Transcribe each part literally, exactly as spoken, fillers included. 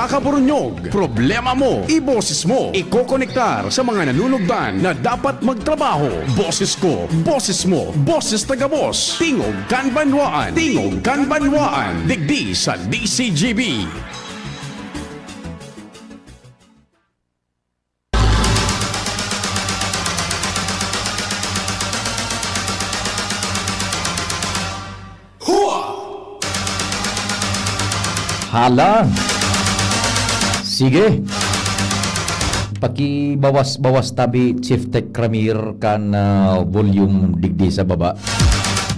Kaburunyog, problema mo, iboses mo, ikokonektar sa mga nanunugdan na dapat magtrabaho. Boses ko, boses mo, boses na gabos. Tingog kan Banwaan, Tingog kan Banwaan, digdi sa D C G B. Hala! Sige. Pakibawas-bawas tabi, Chief Tech Ramir, kan, ah, volume digdi sa baba.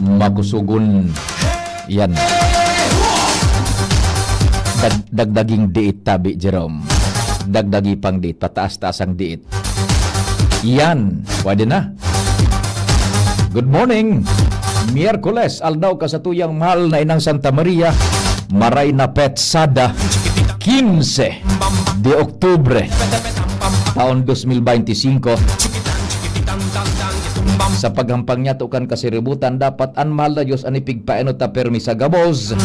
Makusugon. Yan. Dag-, dagdaging diit tabi, Jerome. Dagdagi pang diit. Pataas-taas ang diit. Yan. Pwede na. Good morning. Miyerkules, aldaw ka sa tuyang mahal na Inang Santa Maria, maray na petsada, quince de Oktubre, taon dos mil beintisinko. Sa paghampang niya, tukan kasiributan, dapat an mahal na Diyos an ipigpaenot ta permi sa gabos.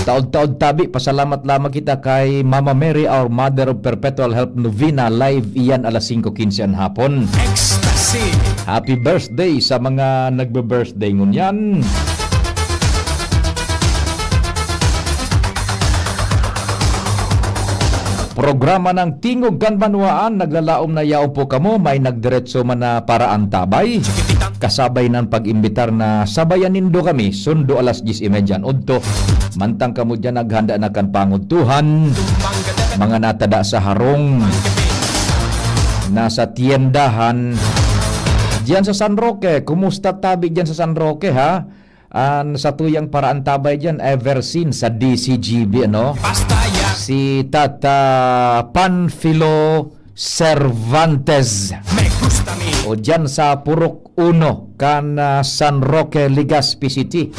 Taod-taod tabi, pasalamat lamang kita kay Mama Mary, our Mother of Perpetual Help Novena, live iyan alas singko quince an hapon. Ecstasy. Happy birthday sa mga nagbe-birthday ngunyan. Programa ng Tingog kan Banwaan, naglalaom na yaon po kamo, may nagdiretso man na paraantabay. Kasabay ng pag-imbitar na sabayan nindo kami, sundo alas diyes y media an udto. Mantang kamo diyan naghanda na kan pangudtuhan, mga natada sa harong, nasa tiyendahan. Diyan sa San Roque, kumusta tabi diyan sa San Roque, ha? An satuyang paraantabay diyan, ever since sa D C G B, ano? Si Tata Panfilo Cervantes. O diyan sa Purok Uno, kan, ah, San Roque, Legazpi City.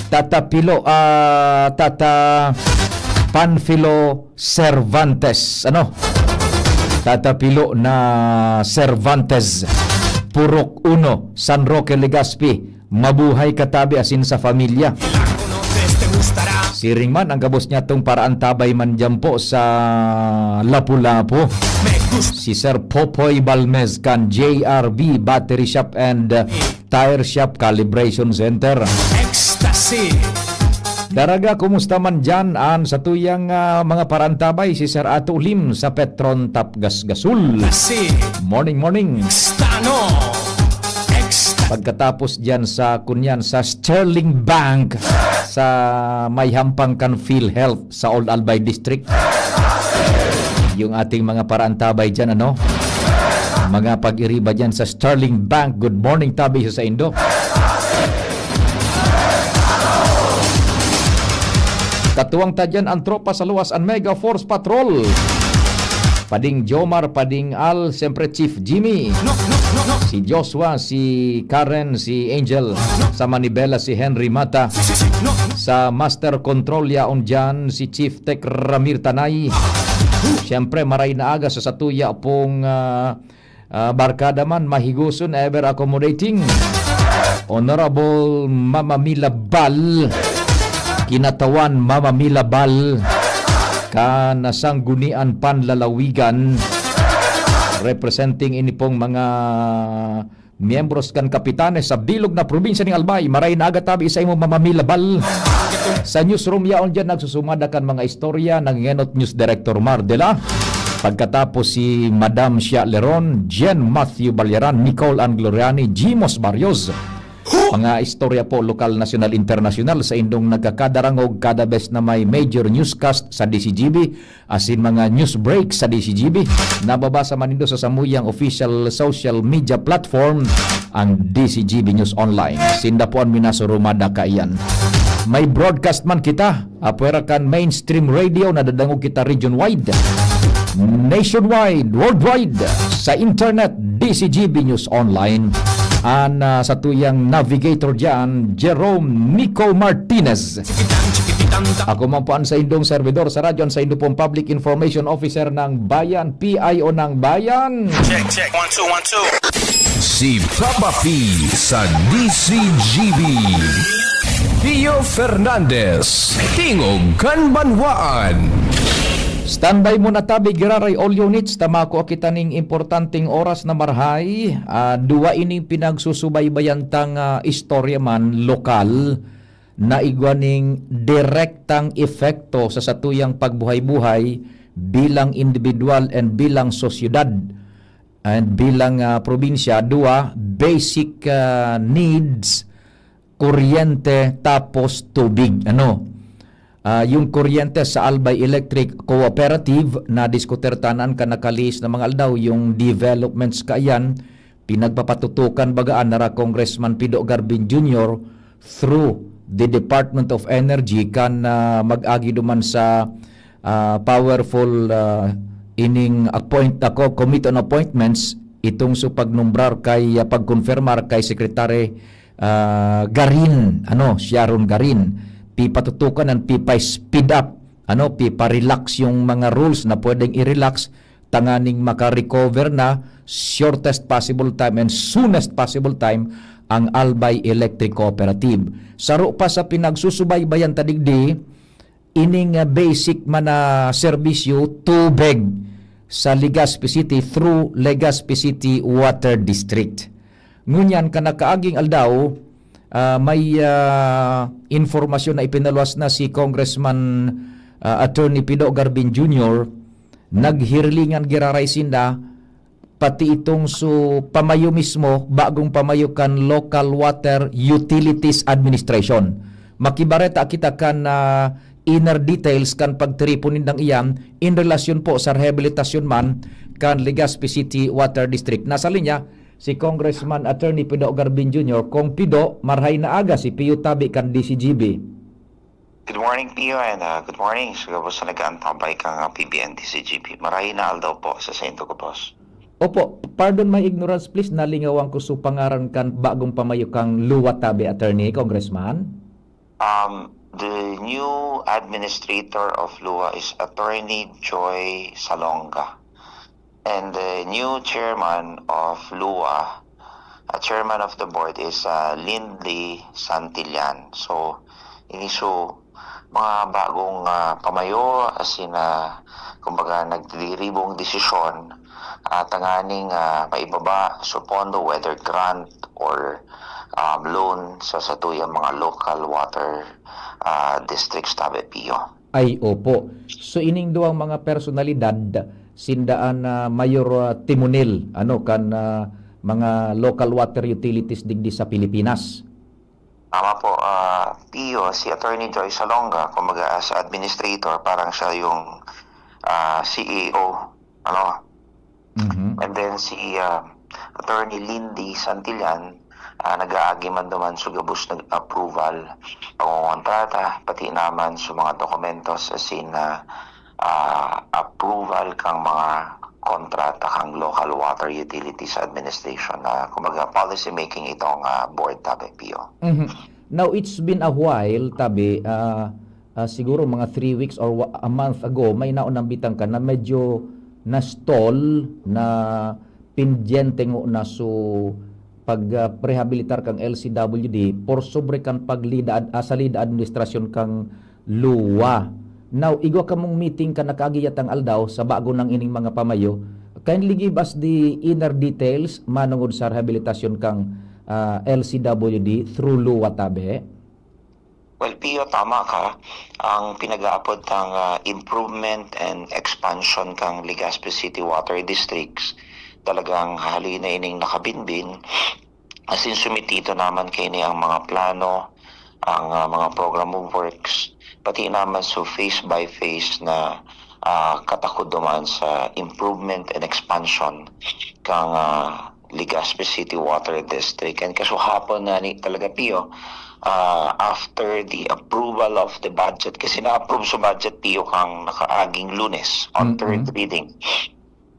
Tata Pilo, ah, Tata Panfilo Cervantes, ano? Tata Pilo na Cervantes, Purok Uno, San Roque, Legazpi. Mabuhay ka tabi asin sa pamilya. Siring man ang gabos niya tong paraantabay man diyan po sa Lapu-Lapu. Si Sir Popoy Balmez kan J R B Battery Shop and, uh, Tire Shop Calibration Center. Ecstasy. Daraga, kumusta man diyan an satuyang, ah, mga paraantabay, si Sir Ato Lim sa Petron Tapgas Gasul? Ecstasy. Morning, morning. Stano. Ecstasy. Pagkatapos diyan sa, kunyan, sa Sterling Bank, sa may hampang kan PhilHealth sa Old Albay District. Yung ating mga paraantabay diyan, ano? Mga pag-iriba diyan sa Sterling Bank. Good morning, tabi sa saindo. Katuwang ta diyan ang tropa sa luwas, ang Mega Force Patrol. Pading Jomar, Pading Al, siyempre Chief Jimmy. Si Joshua, si Karen, si Angel. Sa Manibela, si Henry Mata. Sa Master Control, yaon diyan si Chief Tech Ramir Tanay. Siyempre, maray na aga sa satuya pong, ah, ah, barkada man, mahigoson, ever accommodating. Honorable Mama Mila Bal, Kinatawan Mama Mila Bal, kan Sanggunian Panlalawigan, representing ini pong mga miyembros kan kapitanes sa bilog na probinsya ning Albay. Maray na aga tabi sa imo, Mama Mila Bal. Sa newsroom yaon diyan, nagsusumada kan mga istorya, nangengenot News Director Mar Dela. Pagkatapos si Madam Shia Leron, Jen Matthew Balyaran, Nicole Ann Gloriani, Jimos Barrios. Mga istorya po, lokal, nasyonal, internasyonal, sa indong nagkakadarangog kada bes na may major newscast sa D C G B, asin mga news break sa D C G B. Nababasa man nindo sa samuyang official social media platform, ang D C G B News Online. Sinda po an minasurumada kaiyan. May broadcast man kita, apwera kan mainstream radio, nadadangog kita region-wide, nationwide, worldwide, sa internet, D C G B News Online. An, ah, satuyang navigator diyan, Jerome Nico Martinez. Ako man po ang saindong servidor sa radyo, ang saindo pong Public Information Officer ng Bayan, P I O ng Bayan. Check, check. One, two, one, two. Si Papa P sa D C G B. Pio Fernandez, Tingog kan Banwaan. Standby muna tabi, giraray all units, ta makua kita ning importanteng oras na marahay. Ah, duwa ining pinagsusubaybayan tang, ah, istorya man lokal na igwa ning direktang epekto sa satuyang pagbuhay-buhay bilang individual and bilang sosyedad and bilang, ah, probinsya. Duwa, basic, ah, needs, kuryente tapos tubig. Ano? Ah, yung kuryente sa Albay Electric Cooperative, nadiskutir tanan kan nakalihis na mga aldaw, yung developments kaiyan, pinagpapatutukan baga an nara Congressman Pido Garbin Junior through the Department of Energy kan, ah, mag-agi duman sa, ah, powerful, ah, ining appoint ako, Committee on Appointments, itong so pagnumbrar kay, ah, pagkonfirmar kay Secretary, ah, Garin, ano, Sharon Garin. Pipatutukan an pipa-speed up, ano, pipa-relax yung mga rules na pwedeng i-relax tanganing maka-recover na shortest possible time and soonest possible time ang Albay Electric Cooperative. Saro pa sa pinagsusubaybayan ta digdi, ining, ah, basic man na serbisyo, tubig sa Legazpi City through Legazpi City Water District. Ngunyan, kan nakaaging aldaw, ah, may, ah, impormasyon na ipinaluwas na si Congressman, ah, Attorney Pido Garbin Junior, naghirilingan giraray sinda, pati itong su pamayo mismo, bagong pamayo kan Local Water Utilities Administration. Makibareta kita kan, ah, inner details kan pagtiripon nindang iyan in relasyon po sa rehabilitasyon man kan Legazpi City Water District. Nasa linya si Congressman Attorney Pido Garbin Junior. Kong Pido, marhay na aga, si Pio Tabi kan D C G B. Good morning, Pio, and, ah, good morning sa gabos na nag-aantabay kan, ah, P B N D C G B. Marhay na aldaw po sa sainto gabos. Opo, pardon my ignorance, please, nalingawan ko so pangaran kan bagong pamayo kang Luwa Tabi, Attorney, Congressman? Um, the new administrator of Luwa is Attorney Joy Salonga. And the new chairman of Luwa, uh, chairman of the board is, uh, Lindley Santillan. So, ini so mga bagong, ah, pamayo, as in, ah, kumbaga, nagdidiribong desisyon, ah, tanganing, ah, maibaba so pondo, whether grant or, um, loan sa satuyang mga local water, ah, districts, Tabi Pio. Ay, opo. So, ining duwang mga personalidad, sinda an, ah, mayor, ah, timonel, ano, kan, ah, mga local water utilities digdi sa Pilipinas. Tama po, ah, Pio, si Attorney Joy Salonga, kumbaga, as administrator, parang siya yung, ah, C E O, ano? Mhm. And then si, ah, Attorney Lindy Santillan, ah, nag-aagi man duman sa gabos na approval, pangongontrata, pati naman sa mga dokumentos, as in, ah, ah, approval kang mga kontrata kang Local Water Utilities Administration, na, kumbaga, policy making itong, ah, board, Tabi Pio. Mhm. Now, it's been a while, Tabi, ah, ah, siguro mga three weeks or wa-, a month ago, may naunambitan ka na medyo na-stall, na pendyente ngona so pag, ah, rehabilitar kang L C W D por sobre kan paglida ad-, ah, salida administrasyon kang Luwa. Now, igwa kamong meeting kan nakaagi yatang aldaw sa bago nang ining mga pamayo. Kindly give us the inner details manongod sa rehabilitasyon kang, ah, L C W D through Luwa, Tabi. Well, Pio, tama ka. Ang pinag-aapod tang, ah, improvement and expansion kang Legazpi City Water Districts, talagang hali na ining nakabinbin. As in, sumitido naman kaini ang mga plano, ang, ah, mga program of works, pati naman so phase by phase na, ah, katakod duman sa improvement and expansion kang, ah, Legazpi City Water District. And kasuhapon na ni talaga, Pio, ah, after the approval of the budget, kasi na-approve sa budget, Pio, kang nakaaging Lunes on Mm-mm. third reading.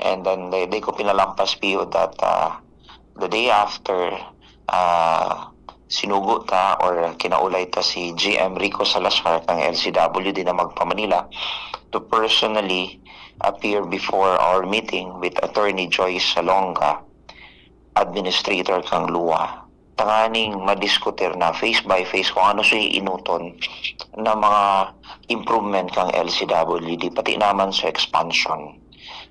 And then, di, di ko pinalampas, Pio, that, ah, the day after, ah, sinugo ta or kinaulay ta si G M Rico Salazar kang L C W D na magpa-Manila to personally appear before our meeting with Attorney Joyce Salonga, administrator kang Luwa. tanganing madiskutir na face by face kung ano sa inuton na mga improvement kang L C W D, pati naman sa expansion.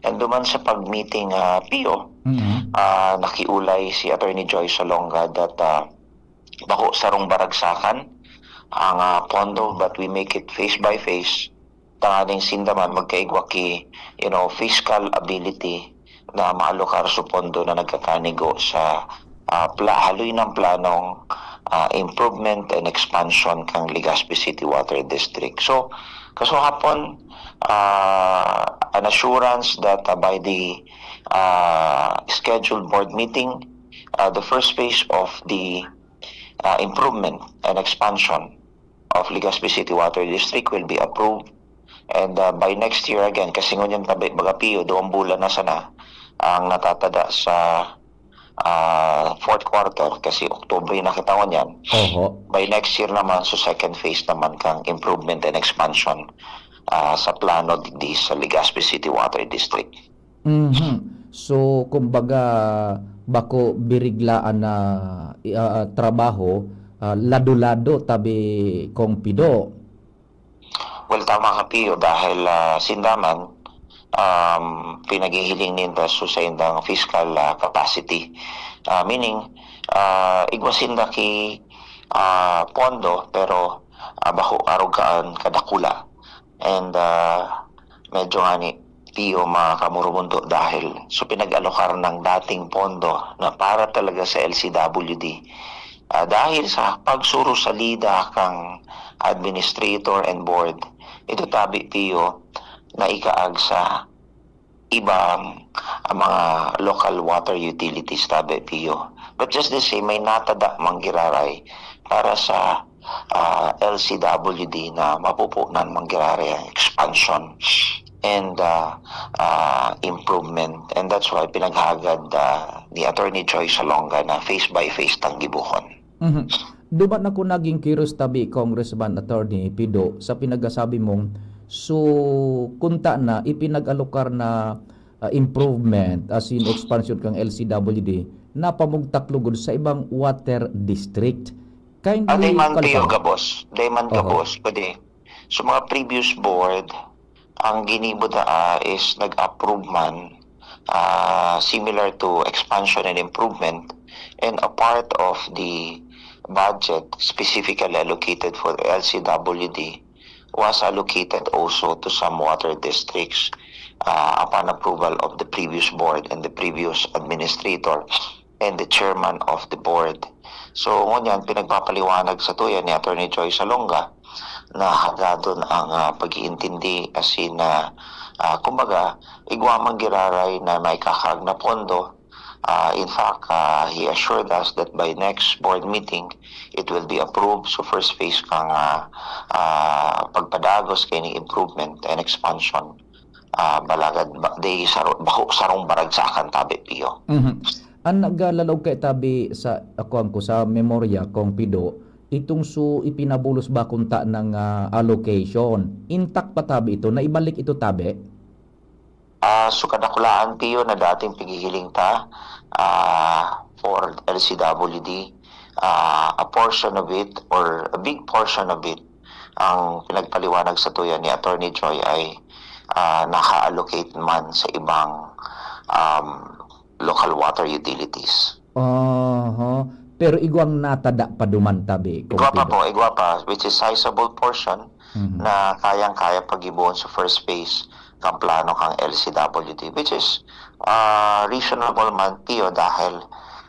And duman sa pag-meeting, ah, Pio, Mhm. ah, nakiulay si Attorney Joy Salonga that, ah, bako sarong baragsakan ang, ah, pondo, but we make it face by face. Tanganing sinda man magkaigwa ki, you know, fiscal ability na maalokar sa pondo na nagkakanigo sa, ah, pla-, haloy ng planong, ah, improvement and expansion kang Legazpi City Water District. So, kasuhapon, ah, an assurance that, ah, by the, ah, scheduled board meeting, ah, the first phase of the, ah, improvement and expansion of Legazpi City Water District will be approved. And, ah, by next year again, kasi ngunyan tabi, baga Pio, duwang bulan na sana ang natatada sa, ah, fourth quarter, kasi Oktubre na kita ngunyan. Oho. By next year naman, so second phase naman kang improvement and expansion, ah, sa plano digdi sa Legazpi City Water District. Mhm. So, kumbaga, bako biriglaan na, i-, ah, ah, trabaho, ah, lado-lado tabi, Kong Pido. Well, tama ka, Pio, dahil, ah, sinda man, um, pinaghihiling ninda sa saindang fiscal, ah, capacity. Ah, meaning, ah, igwa sinda ki, ah, pondo, pero, ah, bako arog kaan kadakula. And, ah, medyo ngani, Pio, makamurumondo dahil so pinag-alokar ng dating pondo na para talaga sa L C W D. Ah, dahil sa pagsurusalida kang administrator and board, ito tabi, Pio, na ikaag sa ibang, ah, mga local water utilities tabi, Pio. But just the same, may natada man giraray para sa, ah, L C W D na mapupunan man giraray ang expansion and, ah, ah, improvement. And that's why pinaghagad, ah, ni Attorney Joy Salonga na face by face tang gibohon. Mhm. Duman ako naging curious tabi, Congressman Attorney Pido, sa pinagasabi mong, so, kunta na, ipinag-alokar na, ah, improvement, as in expansion kang L C W D, napamugtak lugod sa ibang water district. Kindly Ah, dai man, Pio, clarify. Gabos. Dai man, Oho. Gabos, pwede. So, mga previous board, ang ginibo daa is nag-approve man, ah, similar to expansion and improvement, and a part of the budget specifically allocated for L C W D was allocated also to some water districts, ah, upon approval of the previous board and the previous administrator and the chairman of the board. So, ngunyan, pinagpapaliwanag satuya ni Attorney Joy Salonga na hagadon ang, ah, pag-iintindi, as in, ah, ah, kumbaga, igwa man giraray na maikakaag na pondo. Ah, in fact, ah, he assured us that by next board meeting, it will be approved. So, first phase kang, ah, ah, pagpadagos kaining improvement and expansion, ah, balagad ba, di saro-, bako sarong baragsakan tabi, Pio. Mhm. An naglalalaog kay tabi sa, ako ang ko sa memorya, Kong Pido, itong su ipinabulos ba kunta ng, ah, allocation, intact pa tabi ito? Naibalik ito tabi? Ah, so kadakulaan, Pio, na dating pighihiling ta, ah, for L C W D, ah, a portion of it or a big portion of it, ang pinagpaliwanag satuya ni Attorney Joy ay, ah, naka-allocate man sa ibang, um, local water utilities. Aha. Pero igwang natada pa duman tabi, Igwa pa Kong Pido? po, igwa pa, which is sizable portion Mhm. na kayang-kaya paggibohon sa first phase kang plano kang L C W D, which is, ah, reasonable man, Pio, dahil,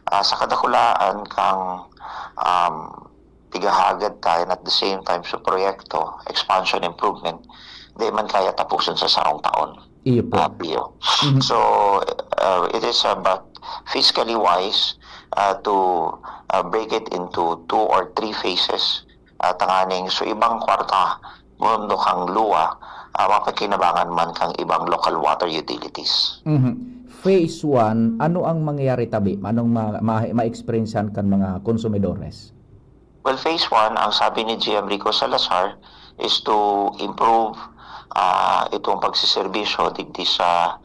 ah, sa kadakulaan kang, um, pigahagad ta, and at the same time sa proyekto, expansion improvement, di man kaya tapuson sa sarong taon, Iyo po. ah, Pio. Mhm. So, uh, it is, uh, but fiscally wise, uh, to, uh, break it into two or three phases, uh, tanganing so ibang kwarta, pondo kang luwa, ah, mapakinabangan man kang ibang local water utilities. Mhm. Phase one, ano ang mangyayari tabi? Anong ma-, ma-, ma-experiencehan kan mga konsumidores? Well, phase one, ang sabi ni G M Rico Salazar, is to improve, ah, itong pagsiserbisyo digdi sa,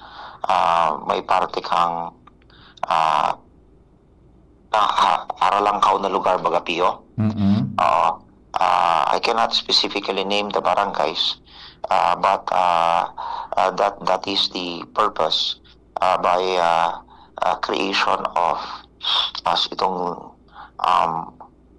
ah, may parte kang, ah, na, ah, haralangkaw na lugar, baga, Pio. Mm-mm. Oo. Ah, I cannot specifically name the barangays, ah, but, ah, ah, that, that is the purpose, ah, by, ah, ah, creation of, as itong, um,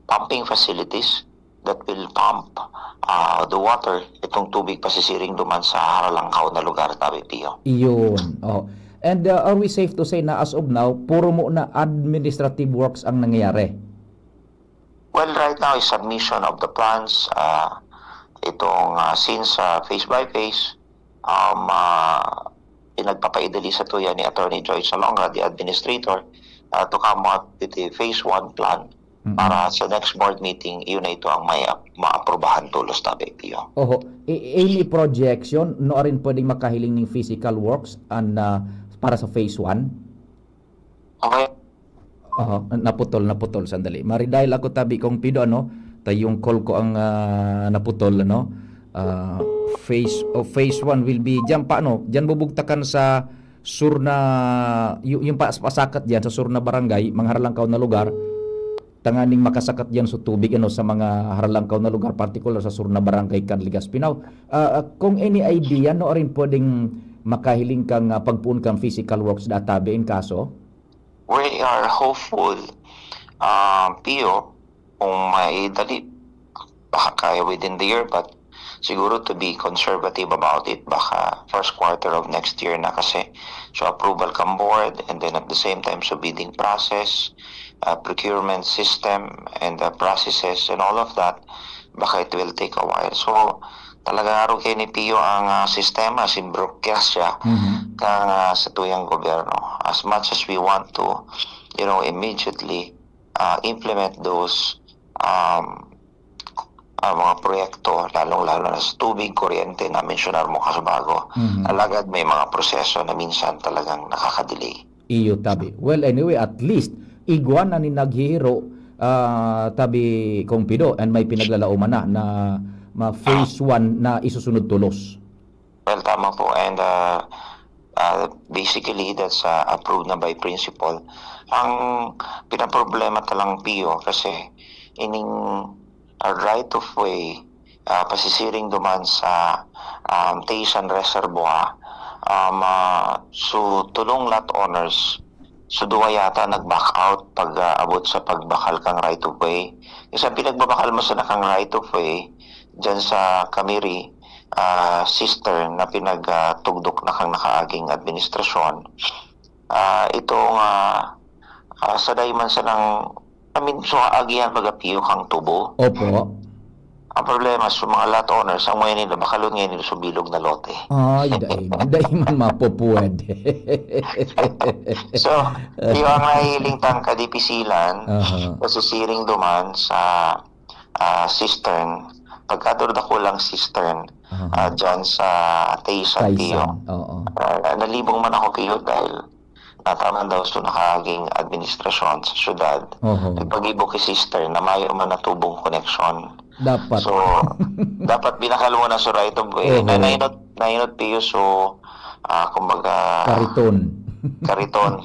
pumping facilities that will pump, ah, the water, itong tubig pasisiring duman sa haralangkaw na lugar, tabi, Pio. Iyon, oh. And, uh, are we safe to say na as of now, puro mo na administrative works ang nangyayari? Well, right now is submission of the plans, ah, itong, ah, since, ah, phase by phase, um, ah, pinagpapaidali sa tuya ni Attorney Joy Salonga, the administrator, ah, to come out with the phase one plan. Mm. Para sa next board meeting, yun na ito ang may ap-, maaprubahan tolos, tabi, Pio. Oho. I-, any projection, no, arin pwedeng makahiling ning physical works and, ah, para sa phase one? Okay. Oho, naputol, naputol, sandali. Mari dahil ako, tabi, Kong Pido, ano, ta yung call ko ang, ah, naputol, ano. Ah, phase, oh, phase one will be diyan pa, ano, diyan bubugtakan sa sur na, yu-, yung pa-, pasakat diyan sa sur na barangay, mga haralangkaw na lugar, tanganing makasakat diyan sa tubig, ano, sa mga haralangkaw na lugar, particular sa sur na barangay kan Legazpi. Now, ah, ah, kung any idea, no, arin pwedeng makahiling kang, ah, pagpoon kang physical works da, tabi, in kaso? We are hopeful, ah, Pio, kung maidali, baka kaya within the year, but siguro to be conservative about it, baka first quarter of next year na kasi. So, approval kan board, and then at the same time, so bidding process, ah, procurement system, and the processes and all of that, baka it will take a while. So, talaga arog kaini, Pio, ang, ah, sistema, si bureaucracia, Mhm. kan, ah, satuyang gobyerno. As much as we want to, you know, immediately, ah, implement those, um, ah, mga proyekto, lalong-lalo na sa tubig, kuryente, na mensyonar mo kaso bago. Mhm. Alagad may mga proseso na minsan talagang nakaka-delay. Iyo, tabi. Well, anyway, at least, igwa na nin naghihiro, ah, tabi, Kong Pido, and may pinaglalaoman na, na ma-, phase Ah. one na isusunod tolos. Well, tama po. And, ah, ah, basically, that's, ah, approved na by principal. Ang pinaproblema ta lang, Pio, kasi ining, ah, right of way, ah, pasisiring duman sa, um, Taysan Reservoir, um, ah, so, tulong lot owners, so, duwa yata nag-back out pag, ah, abot sa pagbakal kang right of way. Kasi ang pinagbabakal mo sana kang right of way, dyan sa Camiri, ah, cistern na pinag, ah, tugdok na kang nakaaging administrasyon. Ah, itong, ah, ah, sa dayman sanang, I mean, so, agihan baga, Pio, kang tubo. Opo. Ang problema, sa mga lot owners, ang ngayon nila, bakalon ngayon nila sa bilog na lote. Ay, dai man, dai man mapupwede. So, Pio, ang nahihiling tang kadipisilan, Aha. pasisiring duman sa, ah, cistern, pagkadurdakulang cistern, Aha. ah, dyan sa Taysan, Taysan, Pio. oo. Ah, nalibong man ako, Pio, dahil nataman daw sa nakaging administrasyon sa syudad, Oho. Nagpag-ibo ki sister na mayo man na tubong koneksyon. Dapat. So, dapat binakal mo na sa right of way. Oho. Na nainot, nainot, Pio, so, ah, kumbaga, Kariton. kariton.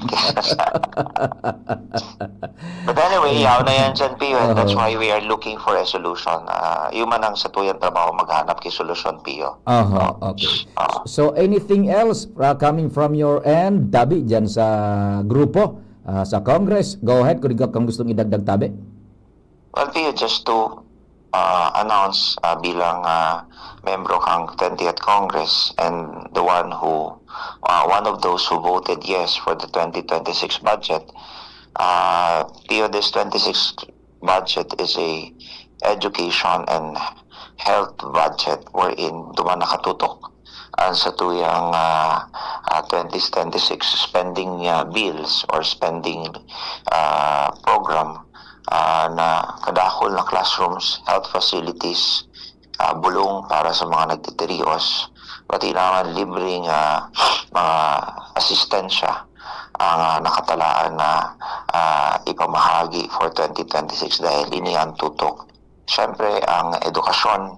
But anyway, yaw na yan dyan, Pio, and that's Oho. why we are looking for a solution. Ah, yun man ang satuyang trabaho, maghanap ki solusyon, Pio. Aha, Oh. okay. Ah. So, anything else, uh, coming from your end, tabi dyan sa grupo, ah, sa Congress? Go ahead, kung ikaw kang gustong idagdag, tabi. Well, Pio, just to, ah, announce, ah, bilang, ah, membro kang twentieth Congress and the one who, ah, one of those who voted yes for the twenty twenty-six budget, ah, Pio, this twenty-six budget is a education and health budget wherein duman nakatutok ang satuyang, ah, ah, twenty twenty-six spending, ah, bills or spending, ah, program, ah, na kadakul na classrooms, health facilities, ah, bulong para sa mga nagtitirios, pati naman libreng, ah, mga asistensya ang, ah, nakatalaan na, ah, ipamahagi for twenty twenty-six dahil ini ang tutok. Siyempre, ang edukasyon,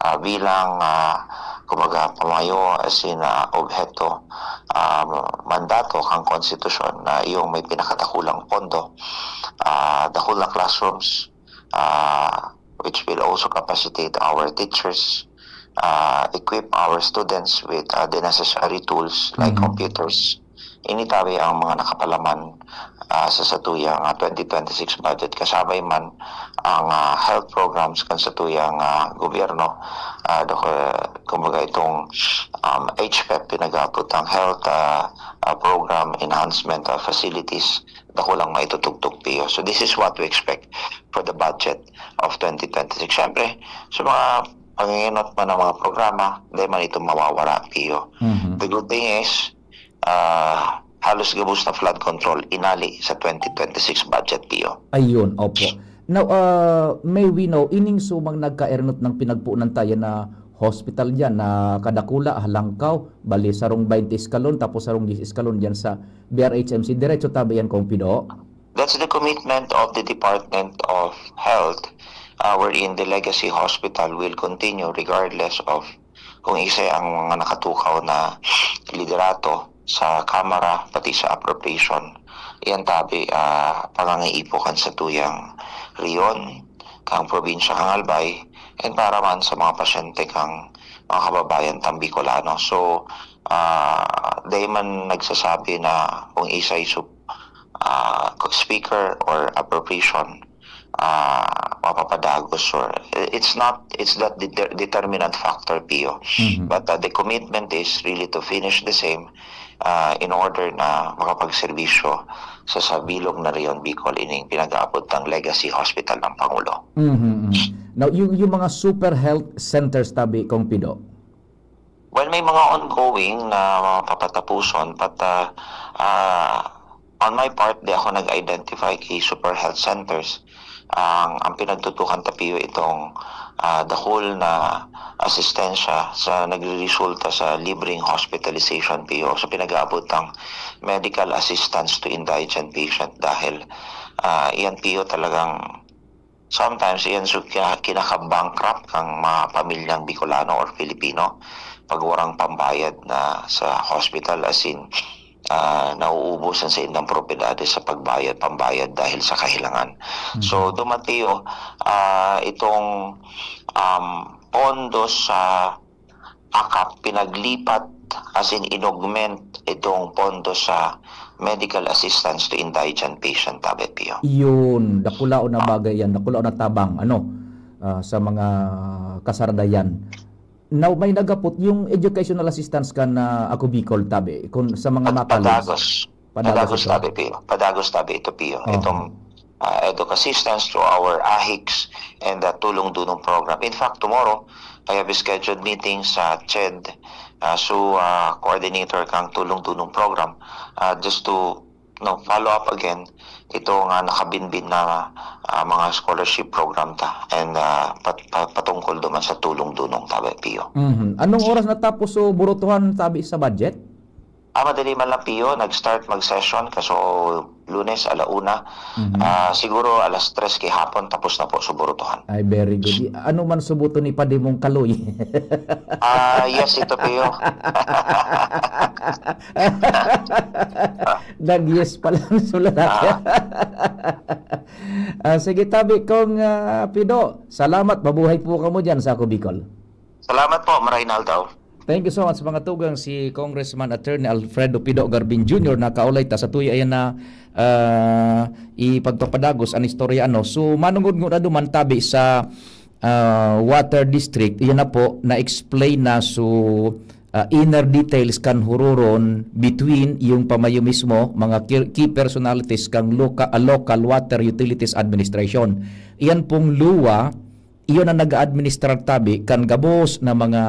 ah, bilang, ah, kumbaga, pamayo, as in, ah, obheto, ah, mandato kan konstitusyon na iyong may pinakadakulang pondo, ah, dakul na classrooms, ah, which will also capacitate our teachers, ah, equip our students with, ah, the necessary tools like Mhm. computers. Ini tabi ang mga nakapalaman, ah, sa satuyang, ah, twenty twenty-six budget. Kasabay man ang, ah, health programs kan satuyang, ah, gobyerno, ah, do-, kumbaga itong, um, H P E P, pinag-aabot ang health, ah, ah, program enhancement, ah, facilities, dakulang maitutugtog, Pio. So this is what we expect for the budget of twenty twenty-six. Siyempre, sa mga panginginot man ng mga programa, hindi man ito mawawala, Pio. Mhm. The good thing is, ah, halos gabos na flood control inali sa twenty twenty-six budget, Pio. Ayun, opo. Now, ah, may we know, ining sumang nagkaernot ng pinagpunan tayo na hospital dyan na kadakula, halangkaw, bali sarong twenty eskalon, tapos sarong diyes eskalon dyan sa B R H M C. Diretso tabi yan, Kong Pido? That's the commitment of the Department of Health, uh, wherein the Legacy Hospital will continue regardless of kung isa ang mga nakatukaw na liderato sa Kamara, pati sa appropriation. Iyan tabi, ah, pangangaipo kan satuyang rehiyon, kang probinsya kan Albay, and para man sa mga pasyente kang mga kababayan tang Bicolano. So, ah, dai man nagsasabi na kung isay sup-, ah, speaker or appropriation, ah, mapapadagos or it's not, it's not the de-, determinant factor, Pio. Mhm. But, ah, the commitment is really to finish the same, ah, in order na makapagserbisyo sa, sa bilog na rehiyon Bicol ining pinag-aabot ng Legacy Hospital ng Pangulo. Mhm, mhm. Now, yung, yung mga super health centers tabi, Kong Pido? Well, may mga ongoing na mga papatapuson, but, ah, ah, on my part, di ako nag-identify kay super health centers. Ang, ang pinagtutukan ta, Pio, itong, ah, dakul na asistensya sa nagreresulta sa libreng hospitalization, Pio. So, pinag-aabot ang medical assistance to indigent patient dahil, ah, iyan, Pio, talagang sometimes, iyan so kina-, kinaka-bankrupt kang mga pamilyang Bicolano or Filipino pag warang pambayad na sa hospital, as in, ah, nauubos ang saindang propiedades sa pagbayad, pambayad dahil sa kahilangan. So, Mhm. Dumatio, ah, itong, um, pondo sa akap, pinaglipat, as in, inaugment itong pondo sa medical assistance to indigent patient, tabi, Pio. Yun, dakulaon na Ah. bagay yan, dakulaon na tabang, ano, ah, sa mga kasaradayan. Now, may nagapot, yung educational assistance kan Ako Bicol, tabi, kung sa mga Pad-, makalos. Padagos. Padagos Padagos ito? tabi, Pio. Padagos tabi ito, Pio. Oho. Itong, ah, EDUK assistance to our AHICS and the Tulong Dunong program. In fact, tomorrow, I have a scheduled meeting sa CHED, ah, so, ah, coordinator kang Tulong Dunong program, ah, just to, no, follow up again itong, ah, nakabinbin na, ah, mga scholarship program ta and, ah, pat-, pa-, patungkol duman sa Tulong Dunong, tabi, Pio. Mhm. Anong oras natapos so burutuhan, tabi, sa budget? Ah, madali man lang, Pio. Nag-start mag-session, kaso Lunes, ala una. Mhm. Ah, siguro alas tres kay hapon, tapos na po sa burutuhan. Ay, very good. I-, ano man subuto ni Padi mong kaloy? Ah, yes, ito, Pio. Nag-yes pa lang sulat. Ah. Ah, sige, tabi, Kong, ah, Pido. Salamat. Mabuhay po kamo dyan sa Ako Bicol. Salamat po, Maray na aldaw. Thank you so much, mga tugang. Si Congressman Attorney Alfredo Pido Garbin Junior nakaulay ta sa tuya ayan na, ah, ipagpapadagos an istorya, ano. So, manungod nguna duman tabi sa, ah, Water District, iyan na po, na-explain na so, ah, inner details kan hururon between yung pamayo mismo, mga ki-, key personalities kang loka-, ah, Local Water Utilities Administration. Iyan pong luwa, iyon ang nag-aadministrar tabi kan gabos na mga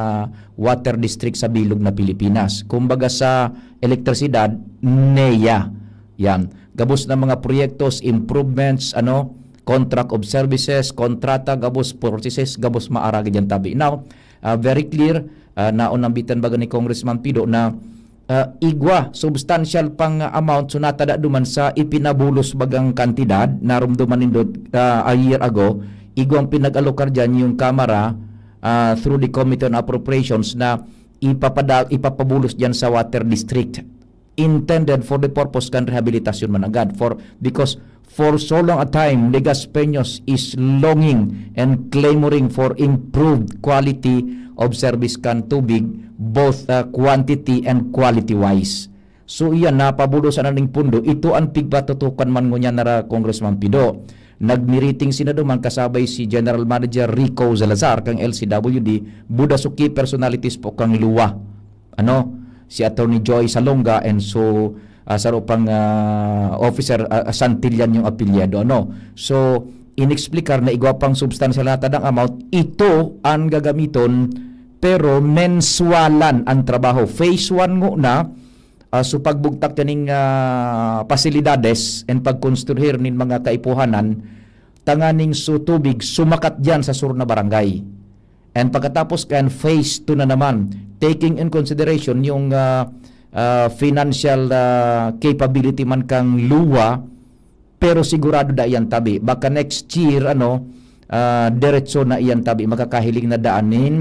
water district sa bilog na Pilipinas. Kumbaga sa elektrisidad, NEA. Yan. Gabos na mga proyektos, improvements, ano, contract of services, kontrata, gabos processes, gabos maaragi diyan tabi. Now, ah, very clear, ah, naon nambitan baga ni Congressman Pido na ah, igwa, substantial pang amount. So, natada duman sa ipinabulos bagang kantidad, narumduman nindo, ah, a year ago, igwang pinag-alokar diyan yung Kamara, ah, through the Committee on Appropriations na ipapada-, ipapabulos diyan sa water district intended for the purpose kan rehabilitasyon man agad. For, because for so long a time, Legazpeños is longing and clamoring for improved quality of service kan tubig, both, ah, quantity and quality-wise. So, iyan, napabulosan na ning pundo. Ito an pigpatutukan man ngunyan na ra, Congressman Pido. Nagmiriting sinda duman kasabay si General Manager Rico Salazar kang L C W D, buda so key personalities po kang luwa. Ano? Si Attorney Joy Salonga and so, ah, saro pang, ah, officer, ah, Santillan yung apelyido, ano? So, inexplikar na igwa pang substansyal na tadang amount, ito ang gagamiton, pero menswalan ang trabaho. Phase one nguna, ah, so pagbugtak kaning, ah, pasilidades and pagkonstruhir nin mga kaipuhanan, tanganing so tubig sumakat diyan sa sur na barangay. And pagkatapos kan phase two na naman, taking in consideration yung, ah, ah, financial, ah, capability man kang luwa, pero sigurado da iyan tabi. Baka next year, ano, ah, diretso na iyan tabi, makakahiling na daan nin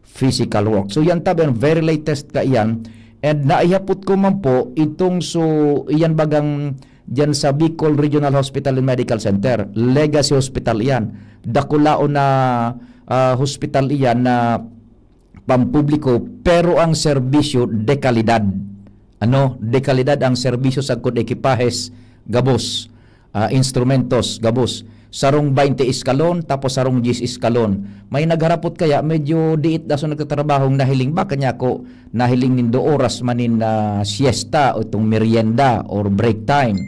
physical work. So, iyan tabi, ang very latest ka iyan. And naihapot ko man po, itong so, iyan bagang diyan sa Bicol Regional Hospital and Medical Center, Legacy Hospital iyan. Dakulaon na, ah, hospital iyan na pampubliko, pero ang serbisyo de kalidad. Ano, de kalidad ang serbisyo sagkod ekipahes, gabos, ah, instrumentos, gabos. Sarong baynte eskalon, tapos sarong diyes eskalon. May nagharapot kaya, medyo diit daso nagtatrabahong nahiling ba? Kanya ko, nahiling nin do oras man nin, ah, siesta o itong merienda or break time.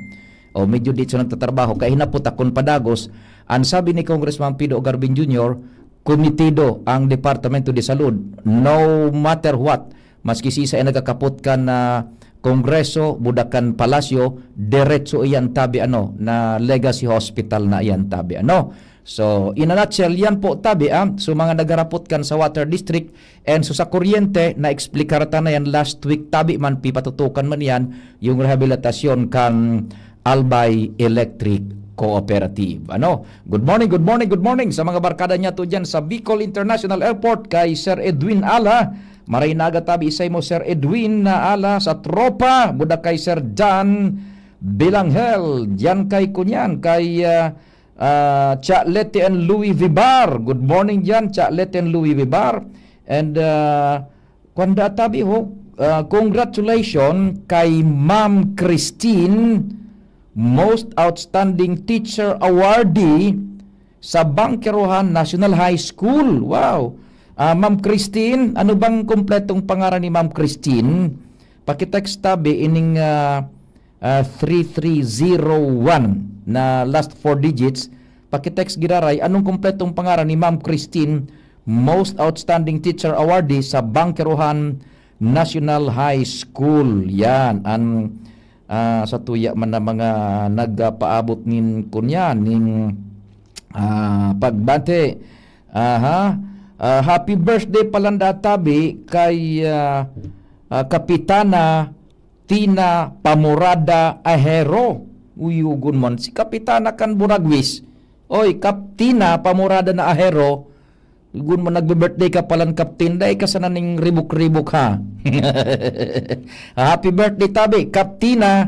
O medyo diit so nagtatrabaho. Kaya hinapot akon padagos. Ang sabi ni Congressman Pido Garbin Junior, komitido ang Departamento de Salud. No matter what, maski sisay nagkakapot kan, ah, Kongreso, buda kan Palasyo, diretso iyan tabi, ano, na Legacy Hospital na iyan tabi, ano. So, in a nutshell, yan po tabi, ah. So, mga nagarapot kan sa Water District and so sa kuryente, na-explicar ta na yan last week tabi man, pipatutukan man yan, yung rehabilitasyon kan Albay Electric Cooperative. Ano? Good morning, good morning, good morning sa mga barkada niya to dyan sa Bicol International Airport kay Sir Edwin Ala. Maray na aga tabi isay mo, Sir Edwin, na Ala sa tropa, buda kay Sir John Bilanghel, diyan kay kunyan, kay, ah, ah, Cha Leti and Louis Vibar. Good morning diyan, Cha Leti and Louis Vibar. And, ah, kwanda tabi ho, ah, congratulations kay Ma'am Christine, Most Outstanding Teacher Awardee sa Bangkerohan National High School. Wow! Ah, Ma'am Christine, ano bang kompletong pangaran ni Ma'am Christine? Pakitext tabi ining, ah, ah, three three zero one na last four digits. Pakitext giraray, anong kompletong pangaran ni Ma'am Christine, Most Outstanding Teacher Awardee sa Bangkerohan National High School? Yan, ang, ah, sa tuya man na mga nagpaabot nin kunya, ning, ah, pagbati. Aha. Ah, happy birthday pala nda tabi kay, ah, ah, Kapitana Tina Pamorada Ahero. Uyugon man si Kapitana kan Buragwis. Oy, Kap Tina Pamorada na Ahero. Uyugon man, nagbe-birthday ka palan, Kaptin. Dai ka sana ning ribok-ribok, ha? Happy birthday, tabi, Kaptina.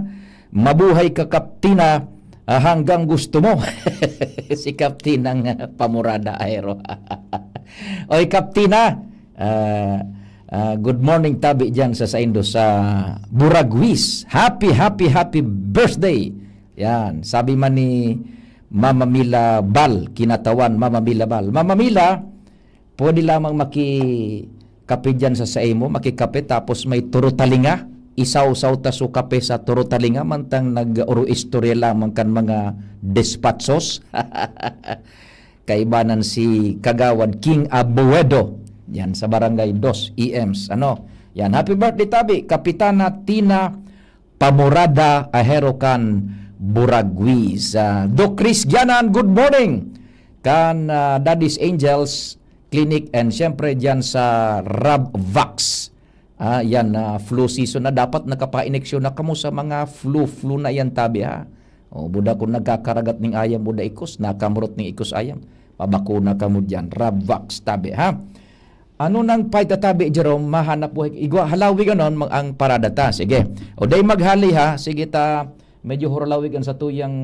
Mabuhay ka, Kaptina. Ah, hanggang gusto mo. Si Kaptinang, ah, Pamorada Ahero. Oy, Kaptina. Ah, ah, good morning tabi diyan sa saindo sa Buragwis. Happy, happy, happy birthday. Yan, sabi man ni Mama Mila Bal, kinatawan, Mama Mila Bal. Mama Mila, pwede lamang makikape diyan sa saimo, makikape tapos may turo talinga. Isawsaw ta so kape sa turo talinga, mantang nag-oro-istorya lamang kan mga despatsos. Kaibanan si Kagawad King Abuedo, yan sa Barangay Dos, E Ms. Ano? Yan, happy birthday tabi, Kapitana Tina Pamorada Ahero kan Buragwis. Ah, Doc Chris Gianan, good morning. Kan, ah, Daddy's Angels Clinic and siyempre diyan sa Rabvax. Ah, yan, ah, flu season na. Dapat nakapaineksyon na kamo sa mga flu, flu na yan, tabi, ha? O, buda kung nagkakaragat ning ayam, buda ikos, nakamurot ning ikos ayam. Pabakuna kamo diyan. Rabvax, tabi, ha? Ano nang pay tatabi, Jerome? Mahanap buhay. Igwa, halawig anon, mag-, ang parada ta. Sige. O, day maghali, ha? Sige ta, medyo huralawig ang satuyang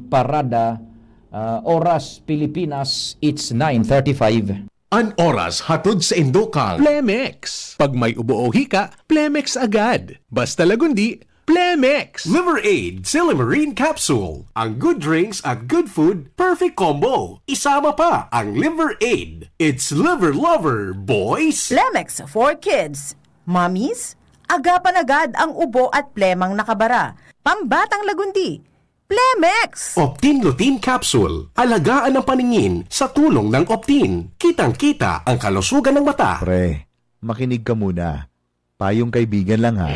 parada. Ah, oras, Pilipinas, it's nine thirty-five. An oras hatod sa indo kang Plemex. Pag may ubo o hika, Plemex agad. Basta Lagundi, Plemex. Liver Aid, Silymarin Capsule. Ang good drinks at good food, perfect combo. Isama pa ang Liver Aid. It's Liver Lover, boys! Plemex for kids. Mommies, agapan agad ang ubo at plemang nakabara. Pambatang Lagundi, Plemex! Optin Lutein Capsule. Alagaan ang paningin sa tulong ng Optin. Kitang-kita ang kalusugan ng mata. Pre, makinig ka muna. Payong kaibigan lang, ha.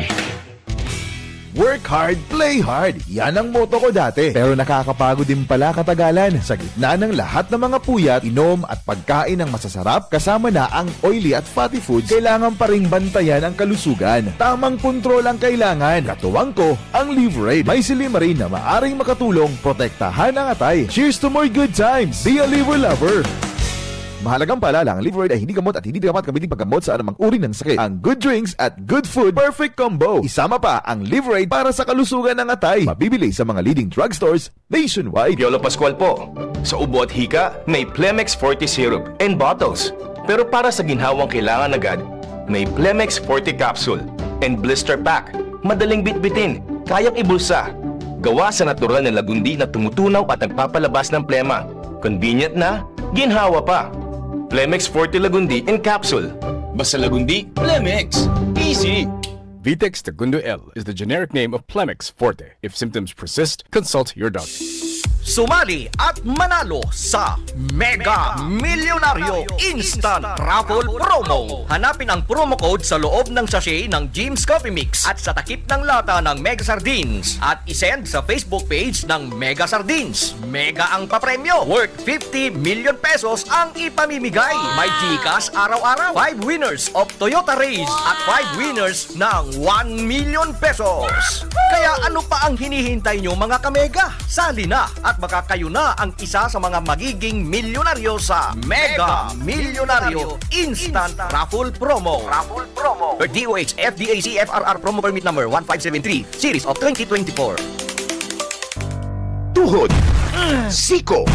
Work hard, play hard. Yan ang motto ko dati. Pero nakakapagod din pala katagalan. Sa gitna ng lahat ng mga puyat, inom at pagkain ng masasarap, kasama na ang oily at fatty foods, kailangan pa ring bantayan ang kalusugan. Tamang kontrol ang kailangan. Katuwang ko, ang Liverade. May silymarin na maaring makatulong protektahan ang atay. Cheers to more good times! Be a Liver Lover! Mahalagang paalala, ang Liverade ay hindi gamot at hindi dapat gamitin paggamot sa anumang uri ng sakit. Ang good drinks at good food, perfect combo. Isama pa ang Liverade para sa kalusugan ng atay. Mabibili sa mga leading drugstores nationwide. Piolo Pascual po. Sa ubo at hika, may Plemex Forte Syrup and bottles. Pero para sa ginhawang kailangan agad, may Plemex Forte Capsule and Blister Pack. Madaling bitbitin, kayang ibulsa. Gawa sa natural na lagundi na tumutunaw at nagpapalabas ng plema. Convenient na, ginhawa pa. Plemex Forte Lagundi in Capsule. Basta Lagundi, Plemex. Easy! Vitex Tagundo L is the generic name of Plemex Forte. If symptoms persist, consult your doctor. Sumali at manalo sa Mega Milyonaryo Instant Raffle Promo. Hanapin ang promo code sa loob ng sachet ng Jim's Coffee Mix at sa takip ng lata ng Mega Sardines at isend sa Facebook page ng Mega Sardines. Mega ang papremyo, worth fifty million pesos ang ipamimigay. May GCash araw-araw, five winners of Toyota Raize at five winners ng one million pesos. Kaya ano pa ang hinihintay nyo, mga kamega? Sali na at baka kayo na ang isa sa mga magiging milyonaryo sa Mega Milyonaryo Instant Raffle Promo. Raffle Promo. D O H F D A C F R R Promo Permit Number one five seven three, Series of twenty twenty-four. Tuhod, siko,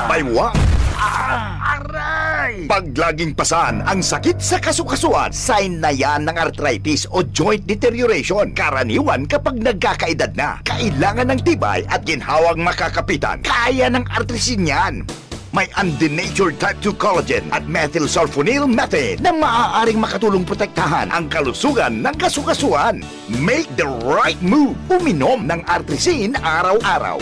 baywang, aray! Pag laging pasan ang sakit sa kasukasuan, sign na yan ng arthritis o joint deterioration, karaniwan kapag nagkakaedad na. Kailangan ng tibay at ginhawang makakapitan. Kaya ng Artrisin yan. May undenatured type two collagen at methylsulfonyl methane na maaaring makatulong protektahan ang kalusugan ng kasukasuan. Make the right move. Uminom ng Artrisin araw-araw.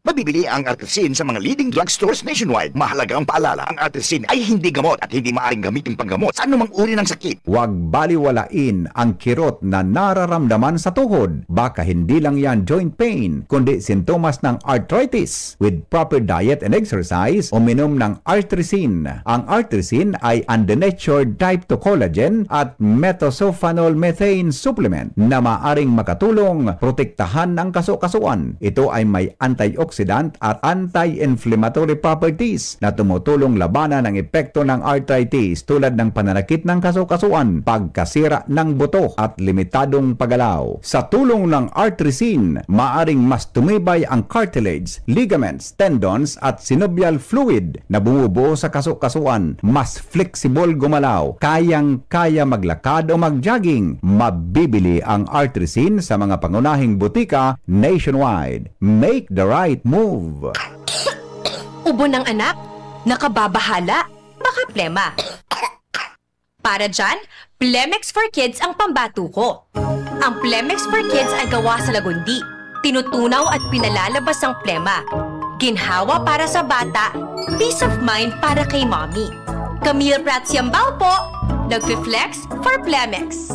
Mabibili ang Artrisin sa mga leading drugstores nationwide. Mahalagang paalala, ang Artrisin ay hindi gamot at hindi maaaring gamitin panggamot sa anumang uri ng sakit. Huwag baliwalain ang kirot na nararamdaman sa tuhod. Baka hindi lang yan joint pain, kundi sintomas ng arthritis. With proper diet and exercise, uminom ng Artrisin. Ang Artrisin ay undenatured type two collagen at methylsulfonyl methane supplement na maaring makatulong protektahan ang kasukasuan. Ito ay may antioxidant at anti-inflammatory properties na tumutulong labanan ang epekto ng arthritis, tulad ng pananakit ng kasukasuan, pagkasira ng buto, at limitadong paggalaw. Sa tulong ng Artrisin, maaring mas tumibay ang cartilage, ligaments, tendons, at synovial fluid na bumubuo sa kasukasuan. Mas flexible gumalaw, kayang-kaya maglakad o mag-jogging. Mabibili ang Artrisin sa mga pangunahing butika nationwide. Make the right move! Ubo ng anak? Nakababahala? Baka plema. Para dyan, Plemex for Kids ang pambato ko. Ang Plemex for Kids ay gawa sa lagundi. Tinutunaw at pinalalabas ang plema. Ginhawa para sa bata, peace of mind para kay mommy. Camille Prats Yambao po, nagfi-flex for Plemex.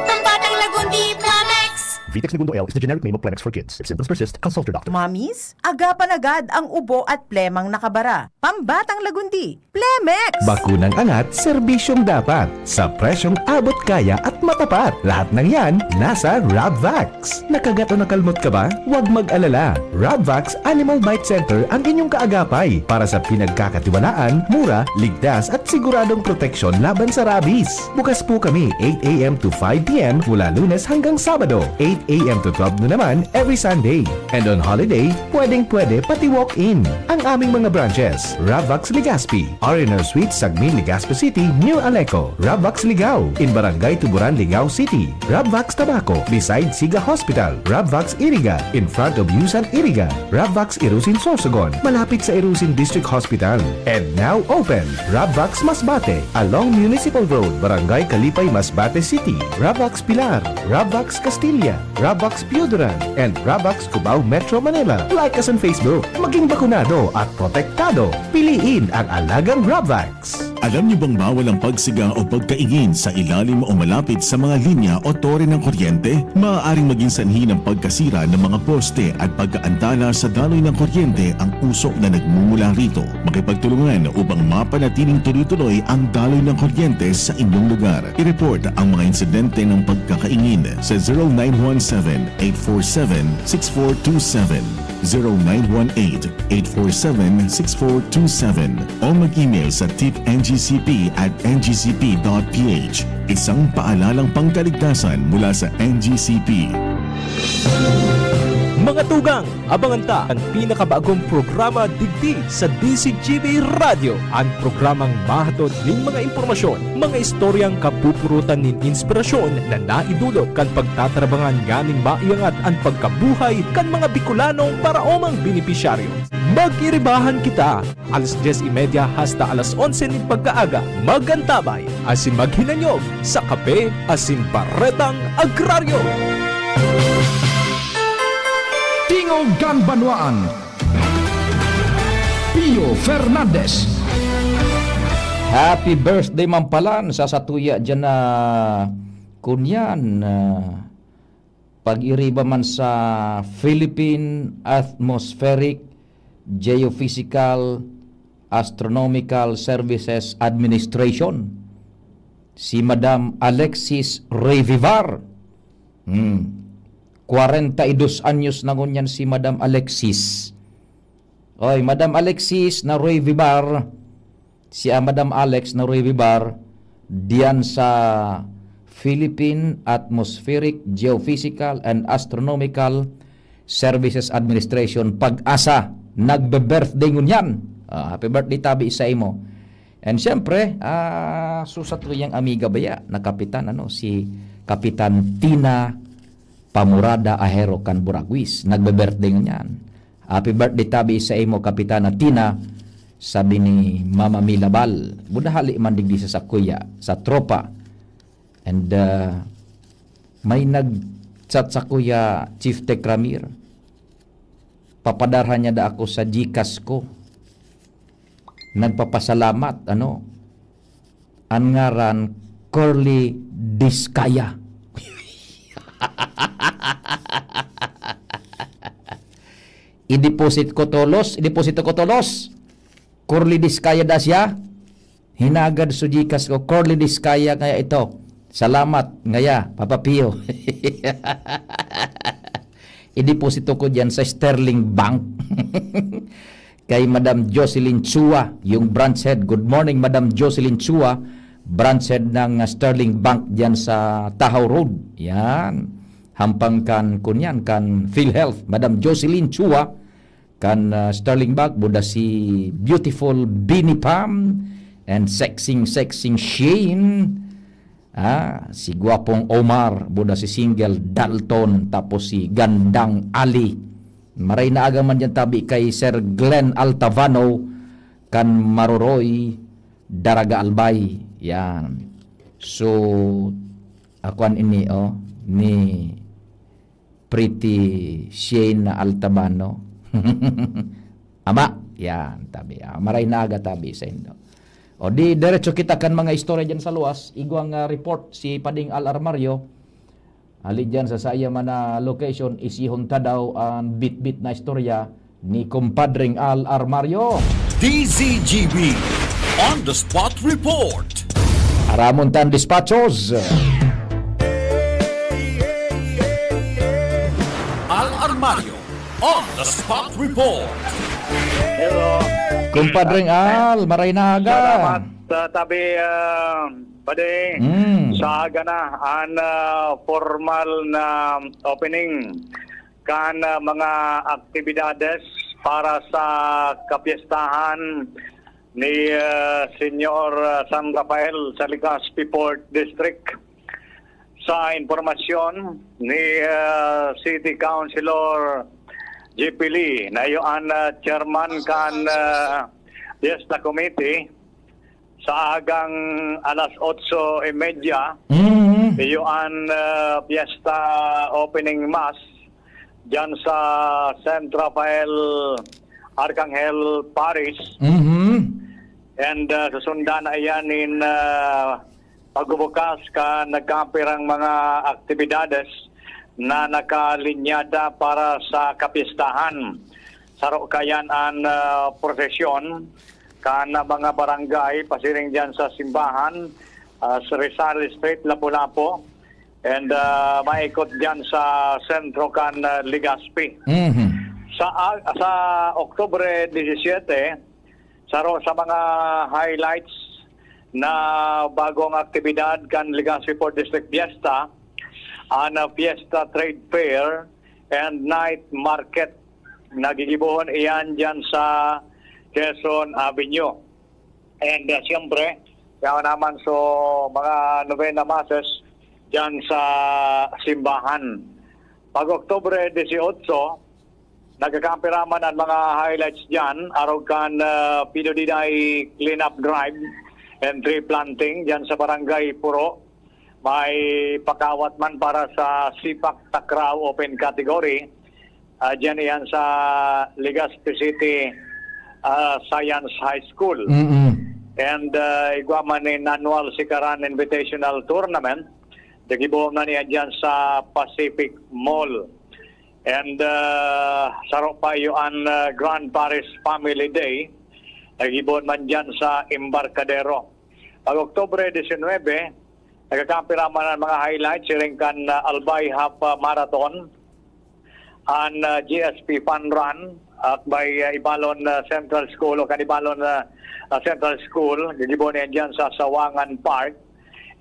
Pambatang Lagundi, Plemex! Vitex Negundo L is the generic name of Plemex for kids. If symptoms persist, consult your doctor. Mommies, agapan agad ang ubo at plemang nakabara. Pambatang lagundi, Plemex! Bakunang angat, serbisyong dapat. Sa presyong abot kaya at matapat. Lahat ng yan, nasa Rabvax. Nakagat o nakalmot ka ba? Huwag mag-alala. Rabvax Animal Bite Center ang inyong kaagapay para sa pinagkakatiwalaan, mura, ligtas at siguradong proteksyon laban sa rabies. Bukas po kami eight a.m. to five p.m. mula Lunes hanggang Sabado, eight a.m. to twelve noon naman every Sunday. And on holiday, pwedeng-pwede pati walk-in. Ang aming mga branches, Ravax Legazpi, R and R Suite, Sagmin, Legazpi City, New Aleco, Ravax Ligao, in Barangay Tuburan, Ligao City, Ravax Tabaco, beside Siga Hospital, Ravax Iriga, in front of Yusan Iriga, Ravax Irusin Sorsogon, malapit sa Irusin District Hospital. And now open, Ravax Masbate, along Municipal Road, Barangay Kalipay, Masbate City, Ravax Pilar, Ravax Castilla, Ravax Pioduran, and Ravax Cubao, Metro Manila. Like us on Facebook. Maging bakunado at protektado. Piliin ang alagang Ravax. Alam niyo bang bawal ang pagsiga o pagkaingin sa ilalim o malapit sa mga linya o tore ng kuryente? Maaaring maging sanhi ng pagkasira ng mga poste at pagkaantala sa daloy ng kuryente ang usok na nagmumula rito. Makipagtulungan upang mapanatiling tuloy-tuloy ang daloy ng kuryente sa inyong lugar. I-report ang mga insidente ng pagkakaingin sa zero nine one seven, eight four seven, six four two seven, zero nine one eight, eight four seven, six four two seven o mag-email sa tip N G C P at N G C P dot P H. Isang paalalang pangkaligtasan mula sa N G C P. Mga tugang, abangan ta an pinakabagong programa digdi sa D Z G B Radyo, an programang mahatod nin mga impormasyon, mga istoryang kapupurutan nin inspirasyon na naidulot kan pagtatrabangan nganing maiangat an pagkabuhay kan mga Bicolanong paraomang benepisyaryo. Mag-iribahan kita! Alas dyes y media hasta alas onse nin pagkaaga, mag-antabay asin maghinanyog sa Kape asin Baretang Agraryo. Tingog kan Banwaan, Pio Fernandez. Happy birthday, Mampalan, sa satuya dyan na kunyan, ah, pag-iriba man sa Philippine Atmospheric Geophysical Astronomical Services Administration, si Madam Alexis Revivar. Hmm. Kwarenta y dos anyos na ngunyan si Madam Alexis. Oy, Madam Alexis na Revivar, si, ah, Madam Alex na Revivar, diyan sa Philippine Atmospheric Geophysical and Astronomical Services Administration, PAGASA, nagbe-birthday ngunyan. Ah, happy birthday tabi sa imo. And siyempre, ah, susat ko yang amiga baya na kapitan, ano, si Kapitan Tina Pamurada Ahero kan Buraguis. Nagbe-birthday ngunyan. Happy birthday tabi sa imo, Kapitana Tina, sabi ni Mama Milabal. Budahali man digdi sa sakuya, sa tropa. And, ah, may nag-chat sakuya, Chief Tech Ramir. Papadarhan niya da ako sa Gcash ko. Nagpapasalamat, ano, an ngaran Curly Discaya. I-deposit ko tolos, i-deposit ko tolos. Curly Discaya da siya. Hinagad su Gcash ko, Curly Discaya kaya ito. Salamat, ngaya, Papa Pio. I-deposito ko diyan sa Sterling Bank. Kay Madam Jocelyn Chua, yung branch head. Good morning, Madam Jocelyn Chua, branch head ng, uh, Sterling Bank diyan sa Tahaw Road. Yan. Hampang kan, kunyan, kan PhilHealth. Madam Jocelyn Chua, kan, uh, Sterling Bank, buda si beautiful Bini Pam, and sexing, sexing Shane. Ah, si Gwapong Omar, buda si Single Dalton, tapos si Gandang Ali. Maray na aga man diyan tabi kay Sir Glenn Altavano kan Maroroy, Daraga Albay. Yan. So, akuan ini, oh, ni Pretty Shane Altavano. Ama, yan, tabi. Ah, maray na aga tabi sa indo. O di, diretso kita kan mga istorya dyan sa luwas. Igwang, ah, report si Pading Al Armario. Hali dyan sa saya man na location, isihon ta daw an bitbit na istorya ni Kumpadring Al Armario. D Z G B On the Spot Report. Aramon tan despachos. Al Armario On the Spot Report. Hello. Kumpadring Al, maray na aga. Salamat sa tabi, ah, padi. Mm. Sa aga na, an ah, formal na opening kan ah, mga aktibidades para sa kapyestahan ni ah, Senyor ah, San Rafael sa Legazpi Port District. Sa impormasyon ni ah, City Councilor G P Lee, na iyo an ah, chairman kan ah, Fiesta Committee, sa agang alas otso y media, Mm. iyo an ah, Fiesta Opening Mass dyan sa Saint Rafael Arcangel Parish. Mhm. And ah, susundan na iyan in ah, pagbubukas kan nagkapirang mga aktibidades na nakalinyada para sa kapistahan. Saro kayan an ah, prosesyon kan mga barangay pasiring dyan sa simbahan, ah, sa Rizal Street, Lapu-Lapu, and ah, maikot dyan sa sentro kan ah, Legazpi. Mhm. Sa sa Oktubre disisyete, saro sa mga highlights na bagong aktibidad kan Legazpi Port District Fiesta, an ah, Fiesta Trade Fair and Night Market. Nagigibohon iyan dyan sa Quezon Avenue. And ah, siyempre, yaon naman so mga novena masses dyan sa simbahan. Pag Oktubre disiotso, nagkakampiraman an mga highlights dyan, arog kan ah, P W D I cleanup drive and tree planting dyan sa Barangay Puro. May pakawat man para sa Sipak Takraw Open Category. Ah, dyan iyan sa Legazpi City ah, Science High School. Mm-mm. And ah, igwa man in annual Sikaran Invitational Tournament. Nagibohon na niya dyan sa Pacific Mall. And ah, saro pa iyo an ah, Grand Paris Family Day. Nagibohon man dyan sa Embarcadero. Pag Oktubre disinwebe, nagkakampiraman an mga highlights siring kan ah, Albay Half ah, Marathon, an ah, G S P Fun Run, at may ah, Ibalon ah, Central School o kan Ibalon ah, ah, Central School, gigibo niyan dyan sa Sawangan Park.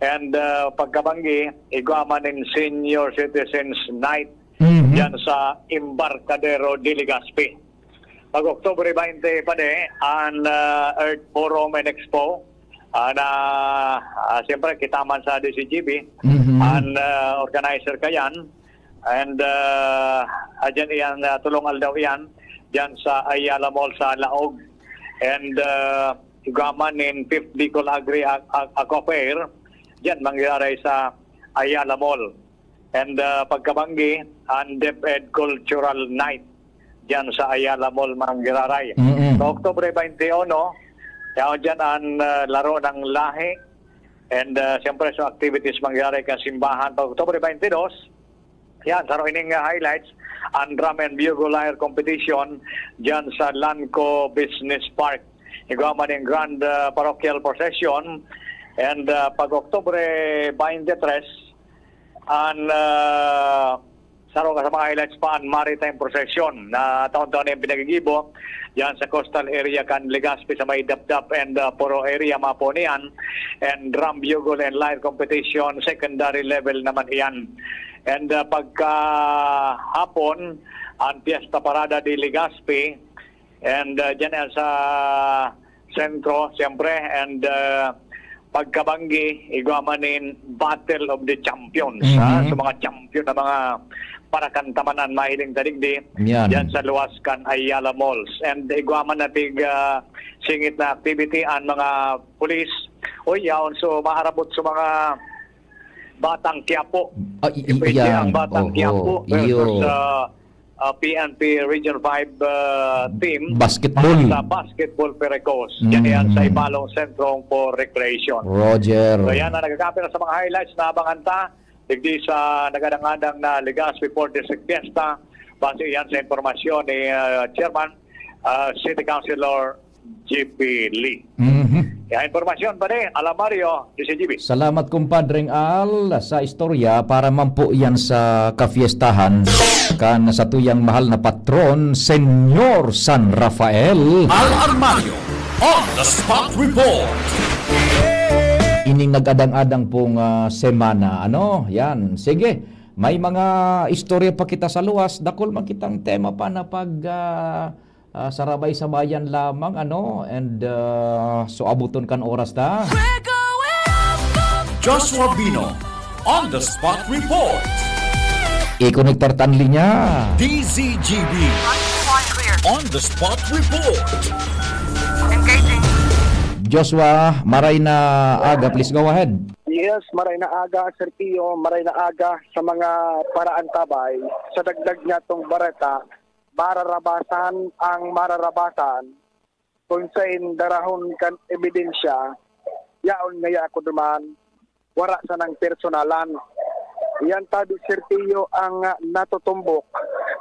And ah, pagkabanggi, igwa man in Senior Citizens Night Mhm. dyan sa Embarcadero de Legazpi. Pag Oktubre baynte pa di, an ah, Earth Forum and Expo, ah, na ah, siyempre kita man sa D C G B, Mhm. an ah, organizer kayan, and ah, adyan iyan ah, tulong aldaw iyan, dyan sa Ayala Mall sa Laog, and ah, igwa man in fifth Bicol Agri Ag- Ag- Aqua Fair, dyan mangyayari sa Ayala Mall. And ah, pagkabanggi, an DepEd Cultural Night dyan sa Ayala Mall, Manggiraray. Mm-mm. Sa Oktubre baynte uno, yaon dyan an ah, Laro ng Lahi. And ah, siyempre, sa activities mangyayari kan simbahan. Pag Oktubre baynte dos, yan, saro ining ah, highlights, an Drum and Bugle Lyre Competition dyan sa Lanco Business Park. Igwa man in Grand ah, Parochial Procession. And ah, pag Oktubre baynte tres, an ah, saro ka sa mga highlights pa an Maritime Procession na taon-taon na yung pinagigibo dyan sa coastal area kan Legazpi sa may Dapdap and ah, Poro area, Mapo niyan. And Drum Bugle and Lyre Competition, secondary level naman iyan. And ah, pagka hapon, an Fiesta Parada de Legazpi, and ah, dyan yan sa sentro, siyempre, and ah, pagkabanggi, igwa man in Battle of the Champions, Mhm. ha? So, mga champion na mga parakanta man an mahiling tadigdi, Yan. dyan sa luwas kan Ayala Malls. And igwa man na pig ah, singit na activity an mga pulis. Uy, yaon, so maarabot sa mga Batang Quiapo. Ah, i- i- Pwede yan. ang Batang Oho, Quiapo versus iyo. ah, ah, P N P Region five ah, team Basketball. para sa basketball Perecos. Yan, yan sa Mm. Ibalong Sentro for Recreation. Roger. So yan ang nagkakapira sa mga highlights na abangan ta. digdi sa nagadang-adang na Legazpi Port District Fiesta, base iyan sa impormasyon ni, ah, Chairman, ah, City Councilor G P Lee. Mhm. Yan, impormasyon pa ni Alamario, D C G B. Salamat, kumpadreng Al, sa istorya. Para man po yan sa kafiestahan kan satuyang mahal na patron, Senyor San Rafael. Al Armario on the spot report. Ining nag-adang-adang pong, ah, semana, ano? Yan. Sige, may mga istorya pa kita sa luwas. Dakul man kitang tema pa na pag, ah, ah, sarabay-sabayan lamang, ano? And, ah, so abuton kan oras ta. Joshua Bino on the spot report. I-konektar ta an linya. D Z G B on the spot report. Engaging. Joshua, maray na aga, please go ahead. Yes, maray na aga, Sir Pio, maray na aga sa mga paraantabay. Sa dagdag niya tong bareta, mararabasan ang mararabasan kung sain darahon kan ebidensya, yaon ngaya ako duman, wara sanang personalan. Yan tabi, Sir Pio, ang, ah, natutumbok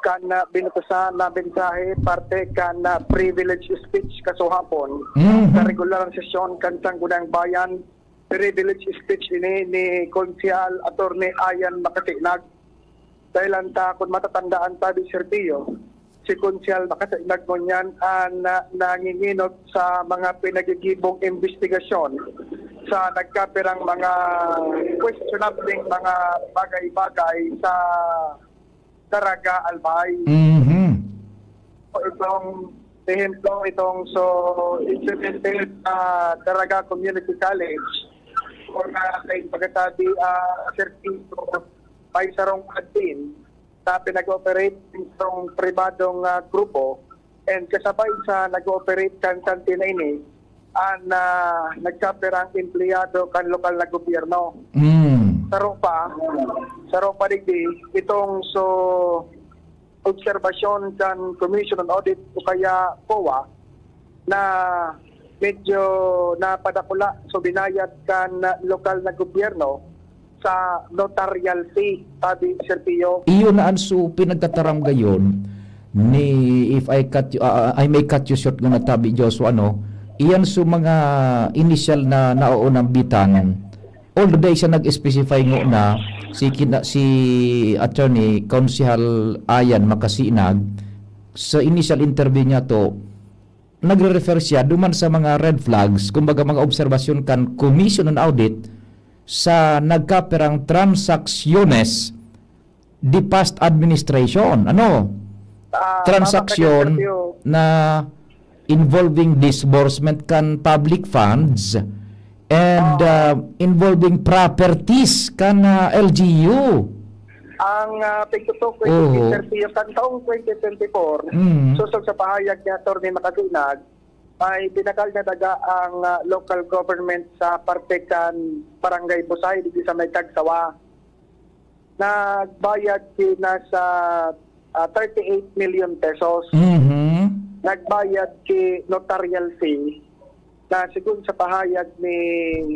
kan, ah, binutusan na mensahe parte kan, ah, privilege speech kasuhapon Mhm. sa regular na sesyon kan Sangguniang Bayan. Privilege speech ini ni Konsehal Attorney Ayan Makasinag. Dahil ang ta, kung matatandaan tabi, Sir Pio, si Konsehal Makasinag ngunyan ang, ah, nanginginot sa mga pinagigibong investigasyon sa nagkapirang mga questionabling mga bagay-bagay sa Daraga Albay. Mhm. Itong, ehemplo, itong so insidente sa Daraga Community College, kung na kay pagkatabi, ah, Sir Tito, may sarong kantin na pinag-ooperate itong pribadong, ah, grupo, and kasabay sa nag-ooperate kan kantin na ini, an, ah, nagkapirang empleyado kan lokal na gobyerno. Mm. Saro pa, saro pa digdi, itong so obserbasyon kan Commission on Audit o kaya COA na medyo napadakula so binayad kan lokal na gobyerno sa notarial fee, tabi, Sir Pio. Iyo na an so pinagtataram gayon ni, if I cut you, ah, I may cut you short nga natabi, Joshua, ano, iyan so mga initial na naoonambitan. Although dai siya nag-specify ngona si kina-, si Attorney Konsehal Ayan Makasinag, sa initial interview niya to, nagre-refer siya duman sa mga red flags, kumbaga mga obserbasyon kan Commission on Audit sa nagkapirang transacciones the past administration. Ano? Ah, Transaksyon tama ka, Sir Pio. na involving disbursement kan public funds and, ah, involving properties kan, ah, L G U. Ang, ah, pagtutukoy Oo. ni Sir Pio, kan taong twenty twenty-four, Mm. sosog sa pahayag ni Attorney Makasinag, may binakal na daga ang, ah, local government sa parte kan Barangay Busay, digdi sa may Cagsawa. Nagbayad ki nasa, ah, thirty-eight million pesos. Mhm. Nagbayad ki notarial fee na, sigun sa pahayag ni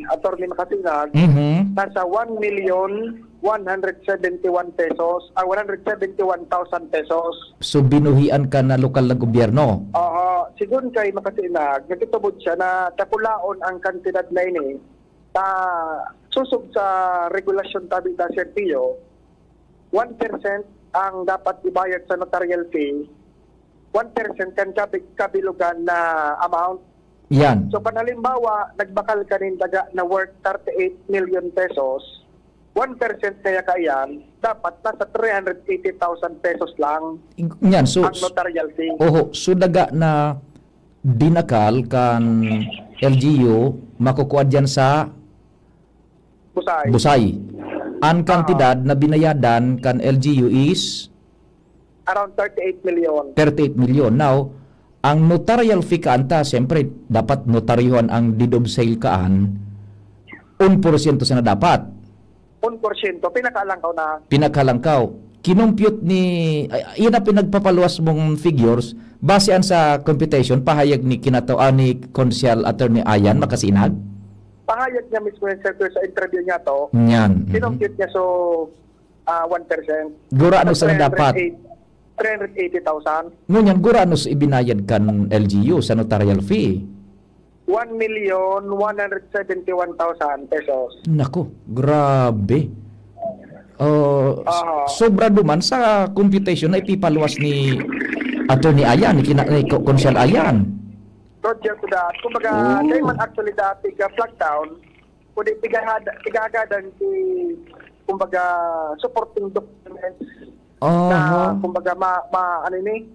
Attorney Makasinag, Mhm. nasa one million one hundred seventy-one pesos, ah, one hundred seventy-one thousand pesos. So, binuhian ka na lokal na gobyerno? Aha, sigun kay Makasinag, nagtutubod siya na dakulaon ang kantidad na ini. Ta, sosog sa regulasyon tabi ta, Sir Pio, one percent ang dapat ibayad sa notarial fee, one percent kan kabi-, kabilugan na amount. Yan. So, kan halimbawa, nagbakal ka nin daga na worth thirty-eight million pesos, one percent kaya kaiyan, dapat nasa three hundred eighty thousand pesos lang Yan, so, ang notarial fee. Oho, so daga na binakal kan L G U, makukuha dyan sa Busay. Busay. Ang kantidad na binayadan kan L G U is Around thirty-eight million. thirty-eight million. Now, ang notarial fee kaanta, siyempre, dapat notaryohan ang deed of sale kaan, un porsyento sana dapat. Un porsyento, pinakalangkaw na. Pinakalangkaw. Kinumpyut ni, ay, yan ang pinagpapaluwas mong figures, base an sa computation, pahayag ni kinataw-, ah, ni Konsehal Attorney Ayan Makasinag? pahayag niya mismo yan, sir, sa interview niya to. Yan. Mhm. Kinungkit niya, so, ah, one percent. Gurano sa dapat? Three hundred eighty thousand. Ngunyan, gurano sa ibinayad kan L G U sa notarial fee? One million one hundred seventy-one thousand pesos. Nako, grabe. Ah, s-, Aha. sobra duman sa computation na ipipaluwas ni Attorney Ayan, ni kina-, ni Co-, Konsehal Ayan. Roger to that. Kumbaga, Oh. dahil man actually dati ka flag down, kundi tigahad-, tigahagadan si, kumbaga, supporting documents na, Aha. kumbaga, ma-, ma-, ano ini?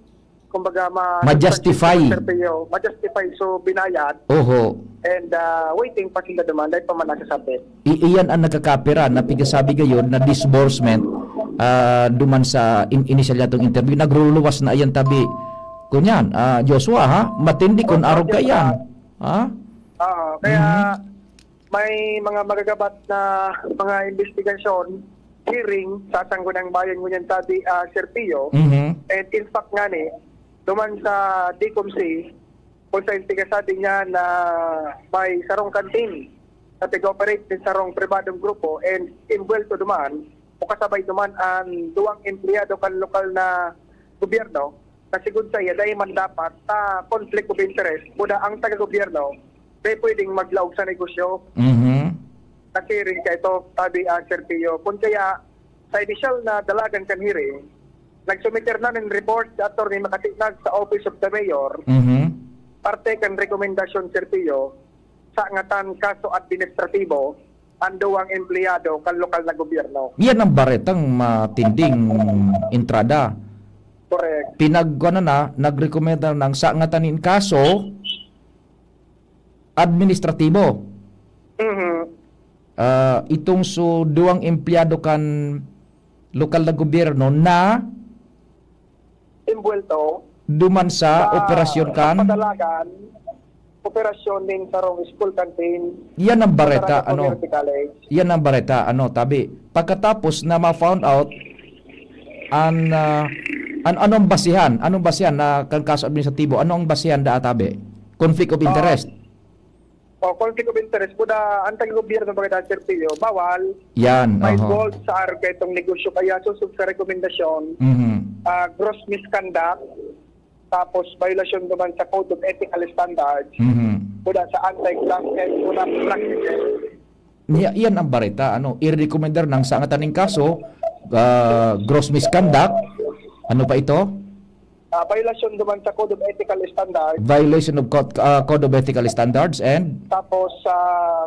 Kumbaga, ma-, Ma-justify. Sir Pio, ma-justify. So, binayad. Oho. And, ah, waiting pa sila duman, dahil pa man nakasabit. I-, iyan ang nakakapira na pigasabi gayon na disbursement, ah, duman sa in-, initial niyatong interview. Nagruluwas na iyan tabi. Kunyan, ah, Joshua, ha? Matindi kun Opo, arog ka Joshua. iyan. Ha? Oo, kaya Mhm. may mga magagabat na mga investigasyon, hearing sa Sangguniang Bayan ngunyan tabi, ah, Sir Pio. Mhm. And in fact nga ni, duman sa DCOMC, kung sa investigasyon niya na may sarong kantin na pig-operate din sarong pribadong grupo and inbuwelto duman o kasabay duman ang duwang empleyado kan lokal na gobyerno, na sigud saiya, dai man dapat ta conflict of interest, buda ang taga-gobyerno, dai pwedeng maglaog sa negosyo. Mhm. Nasiring ka ito, tabi ang Sir Pio. Kun kaya, sa inisyal na dalagan kan hearing, nagsumiter na nin report si Attorney Makatinag sa Office of the Mayor, Mhm. parte kan rekomendasyon, Sir Pio, sa ngatan kaso administratibo, ang duwang empleyado kan lokal na gobyerno. Yan ang baretang matinding entrada. Correct. Pinag-, ano na, nagrekomenda ng sangatan nin kaso administratibo. Mhm. Ah, itong su-, duwang empleyado kan lokal na gobyerno na Envuelto duman sa sa operasyon kan? Padalagan, operasyon nin sarong school canteen Yan ang sa bareta, Naga ano? Community College. Yan ang bareta, ano, tabi. Pagkatapos na ma-found out, an, ah, an-, anong basihan? Anong basihan na kan kaso administratibo? Anong basihan daa, tabi? Conflict of Ah, interest? O, conflict of interest. Buda, ang taga-gobyerno, mga Sir Pio, bawal Yan, oho. ma-involve sa arog kaitong negosyo. Kaya susog sa rekomendasyon, Mhm. ah, gross misconduct, tapos violation naman sa Code of Ethical Standards, Mhm. buda sa anti-graft and corrupt practices. Niya, iyan ang bareta, ano, irekomendar ng sangatan ning kaso, ah, gross misconduct. Ano pa ito? Ah, violation naman sa Code of Ethical Standards. Violation of code, ah, Code of Ethical Standards and Tapos, sa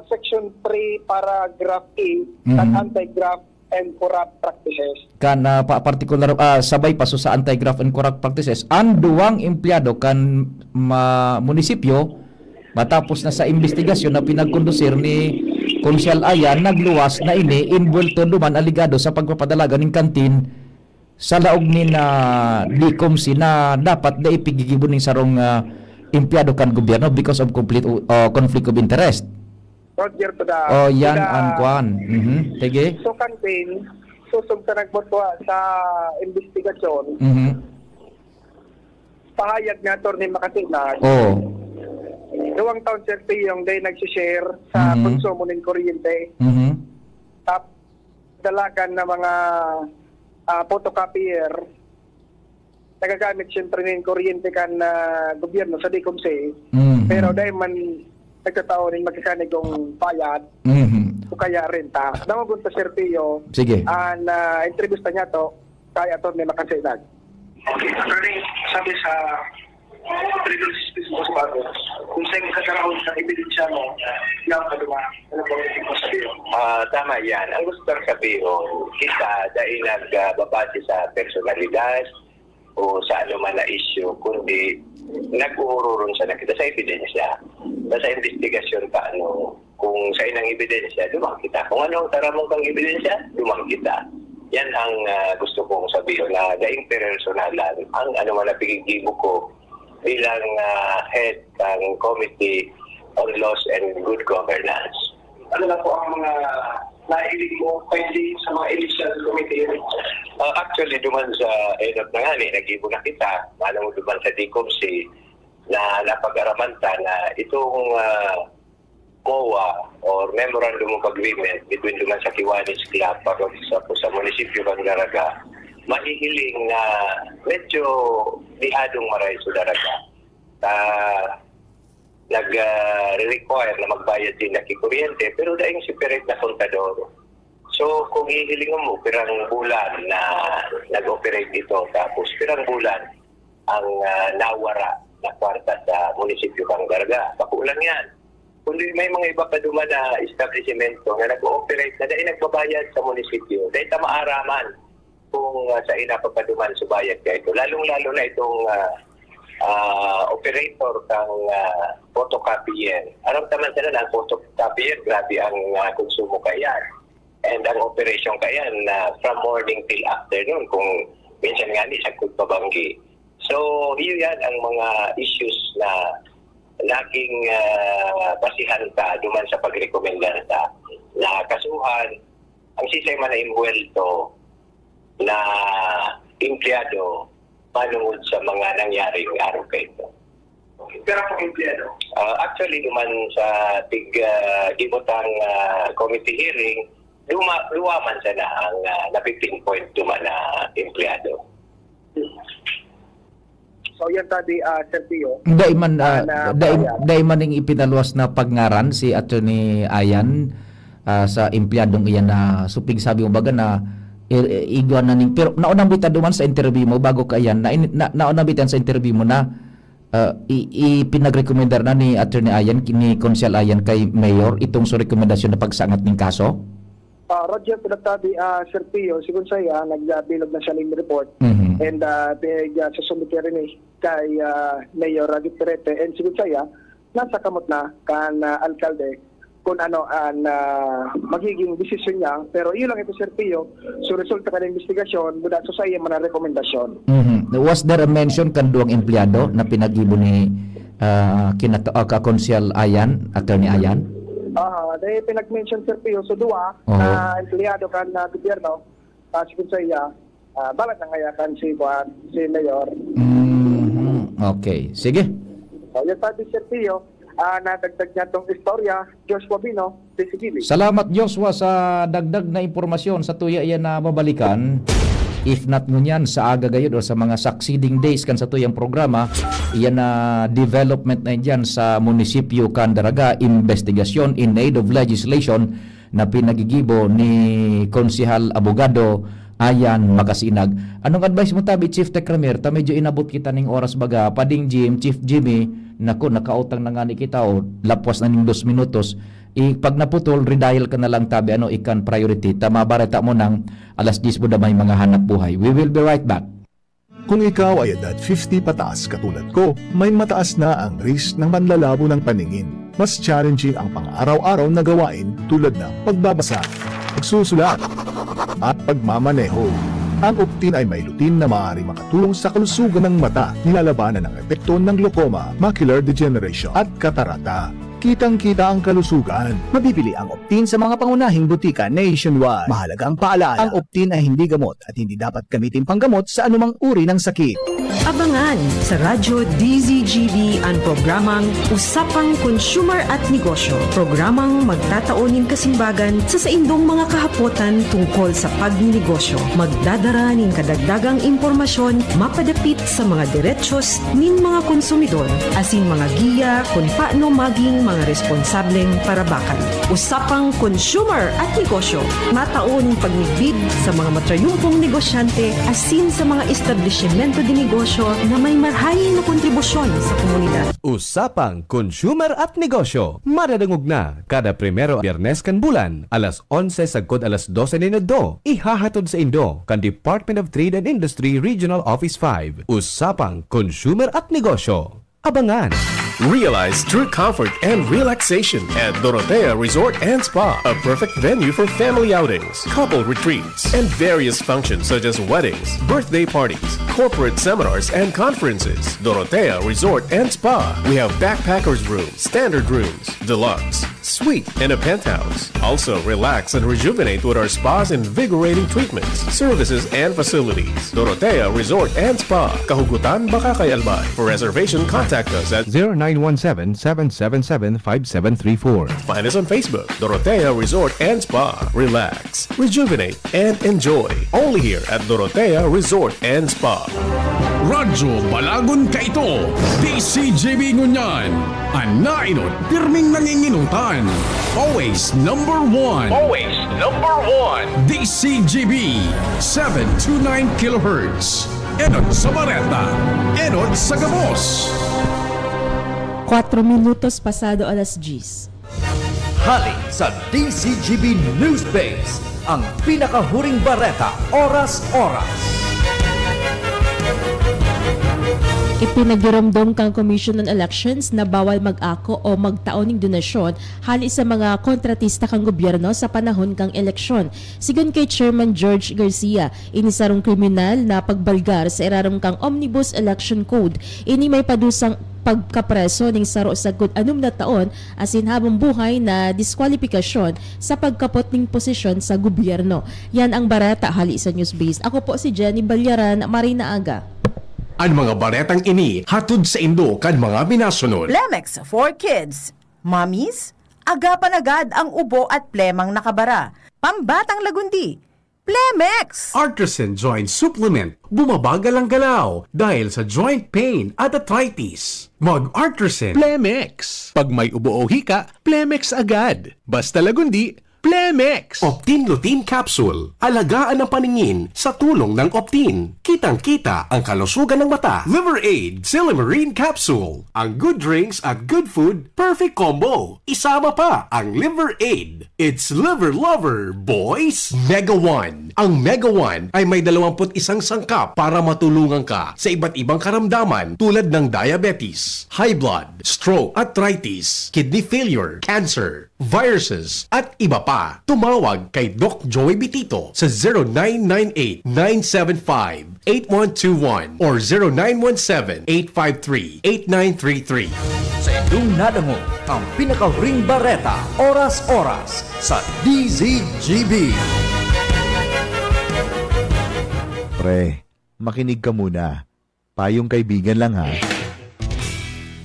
Section three, Paragraph E, Mhm. kan anti-graft and corrupt practices. Kan, ah, pa-, particular, ah, sabay pa so sa anti-graft and corrupt practices, ang duwang empleyado kan ma-, munisipyo, matapos na sa imbestigasyon na pinagkondusir ni Konsehal Ayan, nagluwas na ini, inbuwelto duman alegado sa pagpapadalagan nin kantin sa laog nin, ah, DCOMC na dapat na ipigigibo nin sarong, ah, empleyado kan gobyerno because of complete, ah, conflict of interest. Roger, to the, Oh, yan to the ang kwan. Mhm. Sige. So, kantin, susog sa nagmutwa sa investigasyon, Mhm. pahayag ni Attorney Makasinag, Oo. duwang taon, Sir P, yung day nagsishare sa Mhm. konsumo ng kuryente. Mhm. Tap-, dalagan na mga, ah, photocopier, nagagamit siyempre nin kuryente kan, ah, gobyerno sa DCOMC. Mhm. Pero dahil man nagkataon nin magkakanigong bayad, Mhm. o kaya renta. Nangugunta, Sir Pio, Sige. an, ah, entrevista niya to, kay Attorney Makasinag. Okay, attorney, sabi sa Federal Justice Osvaldo, kung sa'yo magkakaroon ng ebidensya mo, yan ang kalima. Ano ba ang ibig mo sabihin? Ah, tama yan. Ang gusto kong sabihin, kita, dahil nagbabase sa personalidad o sa anuman na issue, kundi nag-uururong siya na kita sa ebidensya. Sa, sa investigasyon pa, ano, kung sa inang ebidensya, duman kita. Kung ano ang taramong kang ebidensya, duman kita. Yan ang, ah, gusto kong sabihin na daing personalan ang ano man na pinigibo ko bilang, ah, head ng Committee on Laws and Good Governance. Ano na po ang mga nailing mo pending sa mga initial committee? Ah, actually, duman sa end up na nga, eh, nag-ibo na kita. Ano mo duman sa DCOMC na napag-araman ta na itong, ah, MOA or Memorandum of Agreement between duman sa Kiwanis Club para sa, sa munisipyo kan Daraga, mahihiling na medyo dihadong maray sa Daraga. Ah, nag, ah, re-require na magbayad din na ki kuryente, pero daing separate na kontador. So, kung hihilingon mo, pirang bulan na nag-operate ito, tapos pirang bulan ang, ah, nawara na kwarta sa munisipyo kan Daraga. Bako lang yan. Kundi may mga iba pa duman na establishmento na nag-ooperate na dahil nagbabayad sa munisipyo. Dahil ta maaraman kung, ah, sa ina pa pa duman subayad ka ito. Lalong-lalo na itong, ah, ah, operator kang, ah, photocopier. Aram naman sila na ang photocopier, grabe ang, ah, konsumo kaiyan. And ang operation kaiyan na from morning till afternoon, kung minsan nga ni sagkod pabanggi. So, iyo yan ang mga issues na laging, ah, basihan ta duman sa pagrekomendar ta na kasuhan ang sisay man na imbuwelto na empleyado manungod sa mga nangyaring arog kaito. Pero kung empleyado? Ah, actually, duman sa tig, ah, gibutang, ah, committee hearing, duma-, duwa man sana ang, ah, napipinpoint duman na empleyado. So, yan tabi, ah, Sir Pio. Dai man, ah, Ah, na dai, pahayag. Dai man ning ipinaluwas na pagngaran si Attorney Ayan, ah, sa empleyadong iyan na supig sabi mo baga na i-, i-, igwa na ning, pero naunang bitan duman sa interview mo bago ka iyan, na, na, naunang bitan sa interview mo na, ah, i-, ipinagrekomendar na ni Attorney Ayan, ni Konsehal Ayan kay Mayor itong su rekomendasyon na pagsangat ning kaso? Ah, Roger, pinagtabi, ah, Sir Pio, sigon saiya, nagbilog na siya ning report. Mhm. And, ah, pig, ah, susumite rin eh kay, ah, Mayor Ravi Perete. And sigon saiya, nasa kamot na kan, ah, alkalde kung ano ang, ah, magiging desisyon niya. Pero iyo lang ito, Sir Pio. So, resulta kan investigasyon, mula sa saiya man ang rekomendasyon. Mhm. Was there a mention kan duwang empleyado na pinag-ibo ni, ah, kinata-, ah, ka Konsehal Ayan, Attorney Ayan? Ah, dahil pinag-mention, Sir Pio, so duwa Oho. na empleyado kan, ah, gobyerno, ah, sigon saiya, ah, balag na ngaya kan si, kuwan, si Mayor. Mhm. Okay. Sige. So, yun sabi, Sir Pio, ah, nadagdag niya tong istorya, Joshua Bino, D Z G B. Salamat, Joshua, sa dagdag na impormasyon. Satuya iyan na babalikan. If not ngunyan, sa aga gayod o sa mga succeeding days kan satuyang programa, iyan na development na iyan sa munisipyo kan Daraga, investigasyon in aid of legislation na pinagigibo ni Konsehal Abogado Ayan Makasinag. Anong advice mo tabi, Chief Tecramir? Ta medyo inabot kita ning oras baga. Pading Jim, Chief Jimmy, naku, nakautang na ngani kita o lapwas na ning dos minutos. I, pag naputol, redial ka na lang tabi, ano, ikan priority. Ta mabareta mo nang alas dyes mo na may mga hanap buhay. We will be right back. Kung ikaw ay edad fifty pataas katulad ko, may mataas na ang risk ng panlalabo ng paningin. Mas challenging ang pang-araw-araw na gawain tulad ng pagbabasa, pagsusulat, at pagmamaneho. Ang Optin ay may lutein na maaari makatulong sa kalusugan ng mata, nilalabanan ang epekto ng glaucoma, macular degeneration, at katarata. Kitang-kita ang kalusugan. Mabibili ang Optin sa mga pangunahing butika nationwide. Mahalagang paalala, ang Optin ay hindi gamot at hindi dapat gamitin panggamot sa anumang uri ng sakit. Abangan sa Radyo D Z G B an programang Usapang Consumer at Negosyo. Programang magtatao nin kasimbagan sa saindong mga kahapotan tungkol sa pagninegosyo. Magdadara nin kadagdagang impormasyon mapadapit sa mga derechos nin mga konsumidor, asin mga giya kun paano maging mga responsableng parabakan. Usapang Consumer at Negosyo, matao nin pagmidbid sa mga matrayumpong negosyante asin sa mga establisimento de negosyo na may marahay na kontribusyon sa komunidad. Usapang Consumer at Negosyo, madadangog na kada primero Biyernes kan bulan, alas onse sagkod alas dose nin udto. Ihahatod saindo kan Department of Trade and Industry Regional Office five. Usapang Consumer at Negosyo. Abangan. Realize true comfort and relaxation at Dorotea Resort and Spa, a perfect venue for family outings, couple retreats, and various functions such as weddings, birthday parties, corporate seminars, and conferences. Dorotea Resort and Spa. We have backpackers room, standard rooms, deluxe, Suite and a penthouse. Also, relax and rejuvenate with our spa's invigorating treatments, services, and facilities. Dorotea Resort and Spa. Kahugutan, Bacacay, Albay. For reservation, contact us at zero nine one seven, seven seven seven, five seven three four. Find us on Facebook, Dorotea Resort and Spa. Relax, rejuvenate, and enjoy. Only here at Dorotea Resort and Spa. Radyo Balagon kaito, D C G B ngunyan. An nainot, pirming nanginginutan. Always number one. Always number one. D C G B, seven two nine kilohertz. Enot sa bareta, enot sa gabos. Cuatro minutos pasado alas diyes. Hali sa D C G B News Base, ang pinakahuring bareta, oras-oras. Ipinagiromdom kan Commission on Elections na bawal mag-ako o magtao ning donasyon hali sa mga kontratista kan gobyerno sa panahon kan eleksyon. Sigon kay Chairman George Garcia, ini sarong kriminal na pagbalgar sa irarom kan Omnibus Election Code. Ini may padusang pagkapreso ning saro sagkod anom na taon asin habong buhay na diskwalipikasyon sa pagkapot nin posisyon sa gobyerno. Yan ang bareta hali sa Newsbase. Ako po si Jenny Balyaran, maray na aga. An mga baretang ini hatod saindo kan mga minasunod. Plemex for Kids. Mommies, agapan agad ang ubo at plemang nakabara. Pambatang lagundi, Plemex! Artisan Joint Supplement, bumabagal ang galaw dahil sa joint pain at arthritis. Mag-Artisan. Plemex. Pag may ubo o hika, Plemex agad. Basta lagundi, Plemex. Optin Lutein Capsule, alagaan ang paningin sa tulong ng Optin. Kitang-kita ang kalusugan ng mata. Liver Aid, Silymarin Capsule. Ang good drinks at good food, perfect combo. Isama pa ang Liver Aid. It's Liver Lover, boys! Mega One. Ang Mega One ay may dalawampu't isang sangkap para matulungan ka sa iba't ibang karamdaman tulad ng diabetes, high blood, stroke, arthritis, kidney failure, cancer, viruses, at iba pa. Tumawag kay Doc Joey Bitito sa zero nine nine eight, nine seven five, eight one two one or zero nine one seven, eight five three, eight nine three three. Sa indong nadangog ang pinakahuring bareta, oras-oras sa D Z G B. Pre, makinig ka muna. Payong kaibigan lang, ha.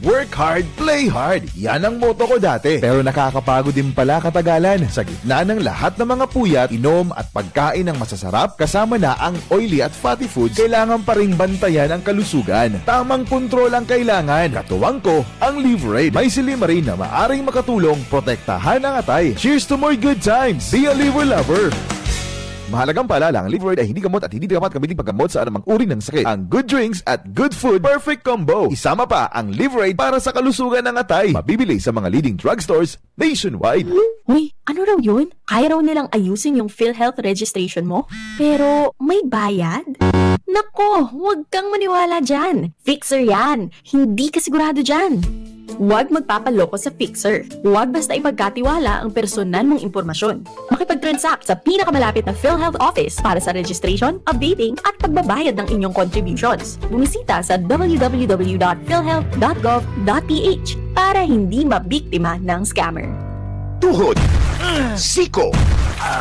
Work hard, play hard. Yan ang motto ko dati. Pero nakakapagod din pala katagalan. Sa gitna ng lahat ng mga puyat, inom at pagkain ng masasarap, kasama na ang oily at fatty foods, kailangan pa ring bantayan ang kalusugan. Tamang kontrol ang kailangan. Katuwang ko, ang Liverade. May silymarin na maaring makatulong protektahan ang atay. Cheers to more good times! Be a Liver Lover! Mahalagang paalala, ang Liverade ay hindi gamot at hindi dapat gamitin paggamot sa anumang uri ng sakit. Ang good drinks at good food, perfect combo. Isama pa ang Liverade para sa kalusugan ng atay. Mabibili sa mga leading drugstores nationwide. Uy, ano raw yun? Kaya raw nilang ayusin yung PhilHealth registration mo? Pero may bayad? Nako, huwag kang maniwala dyan. Fixer yan. Hindi ka sigurado dyan. Huwag magpapaloko sa Fixer. Huwag basta ipagkatiwala ang personal mong impormasyon. Makipag-transact sa pinakamalapit na PhilHealth office para sa registration, updating, at pagbabayad ng inyong contributions. Bumisita sa w w w dot philhealth dot gov dot p h para hindi mabiktima ng scammer. Tuhod, siko,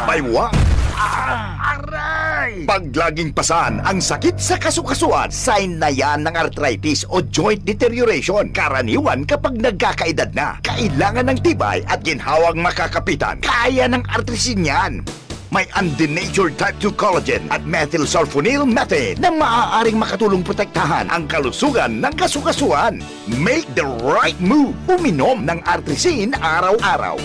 baywang, aray! Pag laging pasan ang sakit sa kasukasuan, sign na yan ng arthritis o joint deterioration. Karaniwan kapag nagkakaedad na, kailangan ng tibay at ginhawang makakapitan. Kaya ng Artrisin yan. May undenatured type two collagen at methylsulfonyl methane na maaaring makatulong protektahan ang kalusugan ng kasukasuan. Make the right move. Uminom ng Artrisin araw-araw.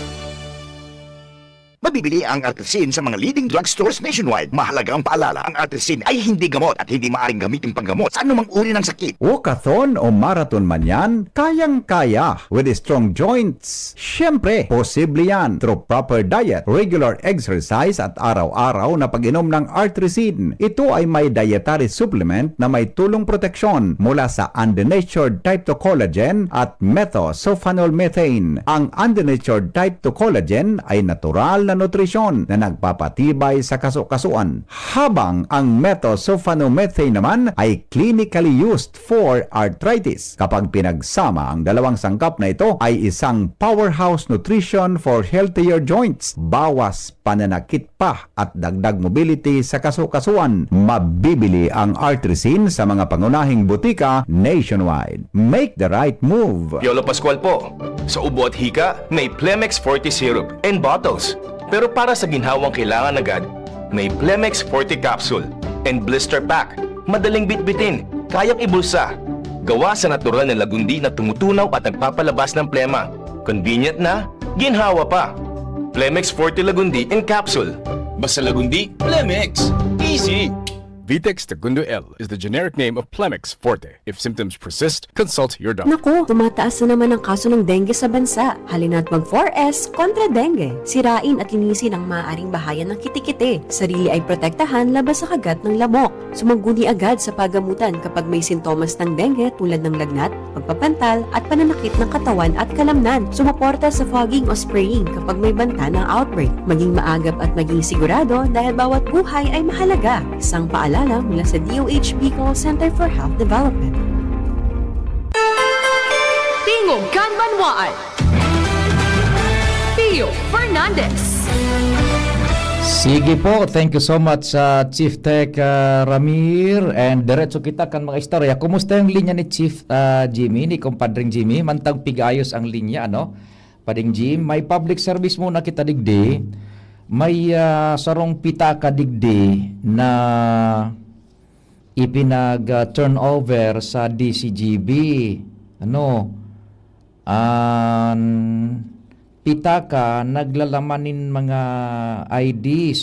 Mabibili ang Artrisin sa mga leading drugstores nationwide. Mahalagang paalala, ang Artrisin ay hindi gamot at hindi maaaring gamitin panggamot sa anumang uri ng sakit. Walkathon o marathon man yan, kayang-kaya with strong joints. Siyempre, posible yan through proper diet, regular exercise at araw-araw na pag-inom ng Artrisin. Ito ay may dietary supplement na may tulong proteksyon mula sa undenatured type two collagen at methosulfonol methane. Ang undenatured type two collagen ay natural na nutrisyon na nagpapatibay sa kaso-kasuan, habang ang methoxyphenomethaine naman ay clinically used for arthritis. Kapag pinagsama, ang dalawang sangkap na ito ay isang powerhouse nutrition for healthier joints, bawas pananakit pa at dagdag mobility sa kaso-kasuan. Mabibili ang Artrisin sa mga pangunahing butika nationwide. Make the right move! Piolo Pascual po. Sa ubo at hika, may Plemex Forte Syrup and bottles. Pero para sa ginhawang kailangan agad, may Plemex Forte Capsule and Blister Pack. Madaling bitbitin, kayang ibulsa. Gawa sa natural na lagundi na tumutunaw at nagpapalabas ng plema. Convenient na, ginhawa pa. Plemex Forte Lagundi in Capsule. Basta Lagundi, Plemex. Easy! Vitex Tagundo L is the generic name of Plemex Forte. If symptoms persist, consult your doctor. Naku, tumataas na naman ang kaso ng dengue sa bansa. Halina't mag four S kontra dengue. Sirain at linisin ang maaaring bahayan ng kitikite. Sarili ay protektahan laban sa kagat ng lamok. Sumangguni agad sa pagamutan kapag may sintomas ng dengue tulad ng lagnat, pagpapantal, at pananakit ng katawan at kalamnan. Sumuporta sa fogging o spraying kapag may banta ng outbreak. Maging maagap at maging sigurado dahil bawat buhay ay mahalaga. Isang paalala mula sa D O H Bicol Center for Health Development. Tingog kan Banwaan. Pio Fernandez. Sige po, thank you so much sa Chief Tech, ah, Ramir. And diretso kita kan mga istorya. Kumusta yung linya ni Chief, ah, Jimmy, ni Compadring Jimmy? Mantang pigayos ang linya, ano? Pading Jim, may public service muna kita digdi. May, ah, sarong pitaka digdi na ipinag, ah, turnover sa D C G B. Ano? An pitaka naglalaman nin mga I Ds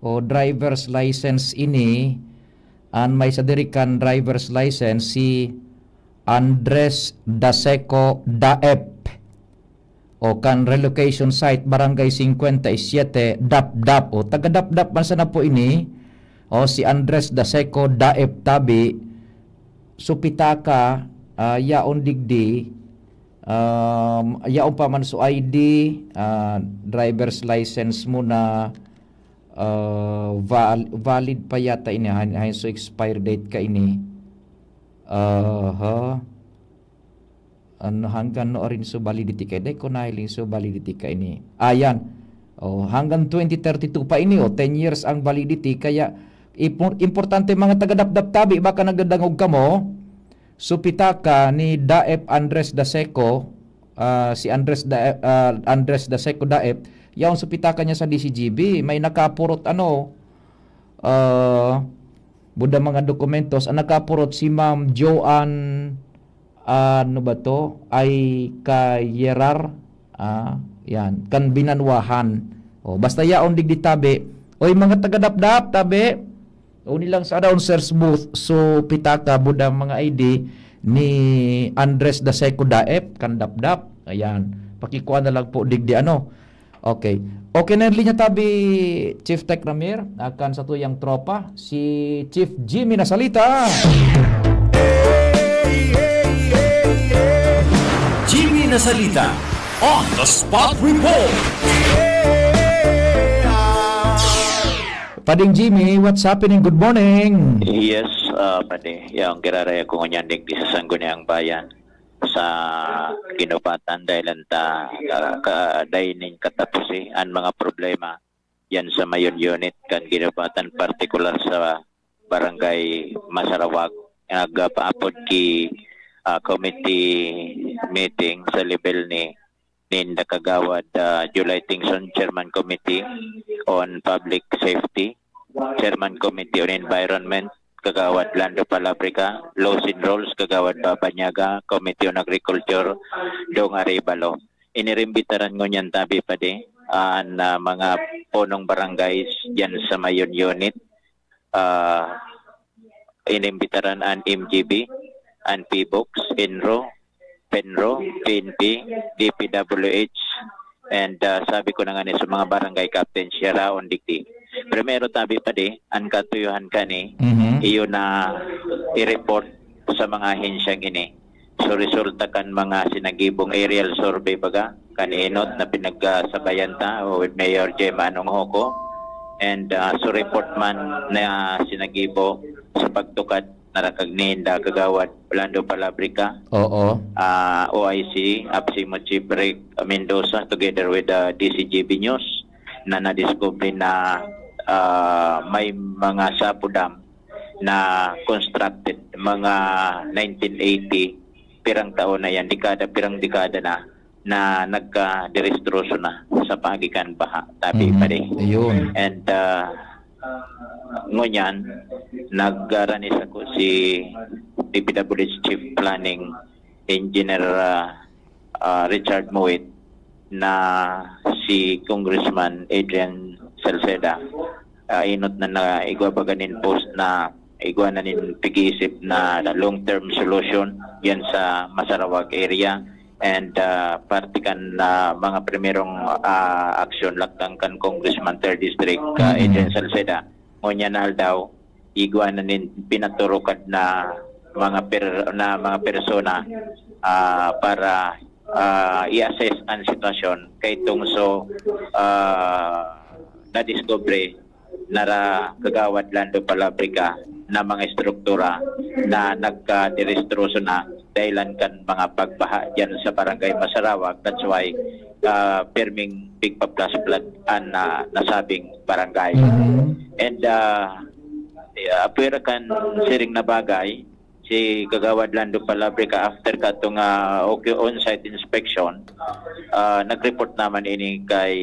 o driver's license ini. An may sadiri kan driver's license, si Andres Daseco Daep. O kan relocation site, Barangay singkwenta y siyete, Dapdap. O, taga Dapdap man sana po ini. O, si Andres Daseco Daep tabi, so pitaka, ah, yaon digdi, um, yaon pa man so I D, ah, driver's license mo na, ah, val-, valid pa yata ini, han-, han-, so expire date ka ini. Aha. Ano, hanggang no rin so validity ka? Dai ko nahiling so validity ka ini. Ayan. O, hanggang twenty thirty-two pa ini, o, ten years ang validity. Kaya, impor-, importante, mga taga-Dapdap tabi, baka nagdadangog kamo. So, pitaka ni Daep Andres Daseco, ah, si Andres Da-, ah, Andres Daseco Daep, yaon so pitaka niya sa D C G B. May nakapurot, ano, ah, buda mga dokumentos. Ang nakapurot si Ma'am Joanne, ano ba to? Ay Kayerar. Ah, yan. Kan Binanwahan. O, basta yaon digdi tabi. Oy, mga taga-Dapdap, tabi. O, nilang sa around search booth. So, pitaka, buda mga I D ni Andres Daseco Daep, kan Dapdap. Ayan. Pakikuha na lang po digdi, ano. Okay. Okay na yung linya tabi, Chief Tech Ramir, akan sa tuyang tropa, si Chief Jimmy Nasalita. Jimmy Nasalita, on the spot report. Pading Jimmy, what's happening? Good morning. Yes, ah, padi. Yang kiraraya ko ngunyan digdi sa Sangguniang Bayan, sa Ginubatan, dahil ta, ah, ka, dai nin katapusi an mga problema yan sa mayon unit kan Ginubatan, partikular sa Barangay Masarawag. Nagpaapod ki, ah, committee meeting sa level ni ninda Kagawad, ah, July Tingson, Chairman Committee on Public Safety, Chairman Committee on Environment, Kagawad Lando Palabrica, Laws and Rules, Kagawad Babanyaga, Committee on Agriculture, Dong Arevalo. Iniimbitaran ngunyan tabi padi an, ah, mga punong barangays diyan sa mayon unit. Ah, inimbitaran an M G B, an PHIVOLCS, ENRO, PENRO, P N P, D P W H, and, ah, sabi ko na nga ni sa mga barangay captain, siya raon digdi. Primero tabi padi, an katuyohan kani, Mhm. iyo na i-report sa mga ahensyang ini. So, resulta kan mga sinagibong aerial survey baga, kan inot na pinagsabayan ta with Mayor Jem Anong Hoko. And, ah, so report man na sinagibo sa pagtukad na rakag ninda, Kagawad Orlando Palabrica, Oo. ah, O I C, APSEMO Chief Rick Mendoza, together with the D C G B News, na nadiscover na, ah, may mga sapo dam na constructed mga nineteen eighty, pirang taon na yan, dekada, pirang dekada na, na nagkaderestroso na sa paagi kan baha, tabi Mhm. pare. Ayun. And, ah, ngunyan, nagranis ako si D P W H Chief Planning Engineer, ah, ah, Richard Mowat, na si Congressman Adrian Salceda, ah, inot na, na igwa baga nin post na igwa na nin pag-iisip na, na long-term solution yan sa Masarawag area. And, ah, parte kan, ah, mga primerong, ah, aksyon laktan kan Congressman Third District, ah, Mm. Adrian Salceda. Ngunyan na aldaw, igwa na nin pinaturukad na mga per-, na mga persona, ah, para, ah, i-assess ang sitwasyon kay tungso, ah, nadiskubre na ra Kagawad Lando Palabrica na mga estruktura na nagkaderestroso na dahilan kan mga pagbaha diyan sa Barangay Masarawag. That's why, ah, pirming pigpa-flash flood an, ah, nasabing barangay. Mhm. And, ah, ah, pwera kan siring na bagay, si Kagawad Lando Palabrica, after katong, ah, okay, on-site inspection, ah, nag-report naman ini kay,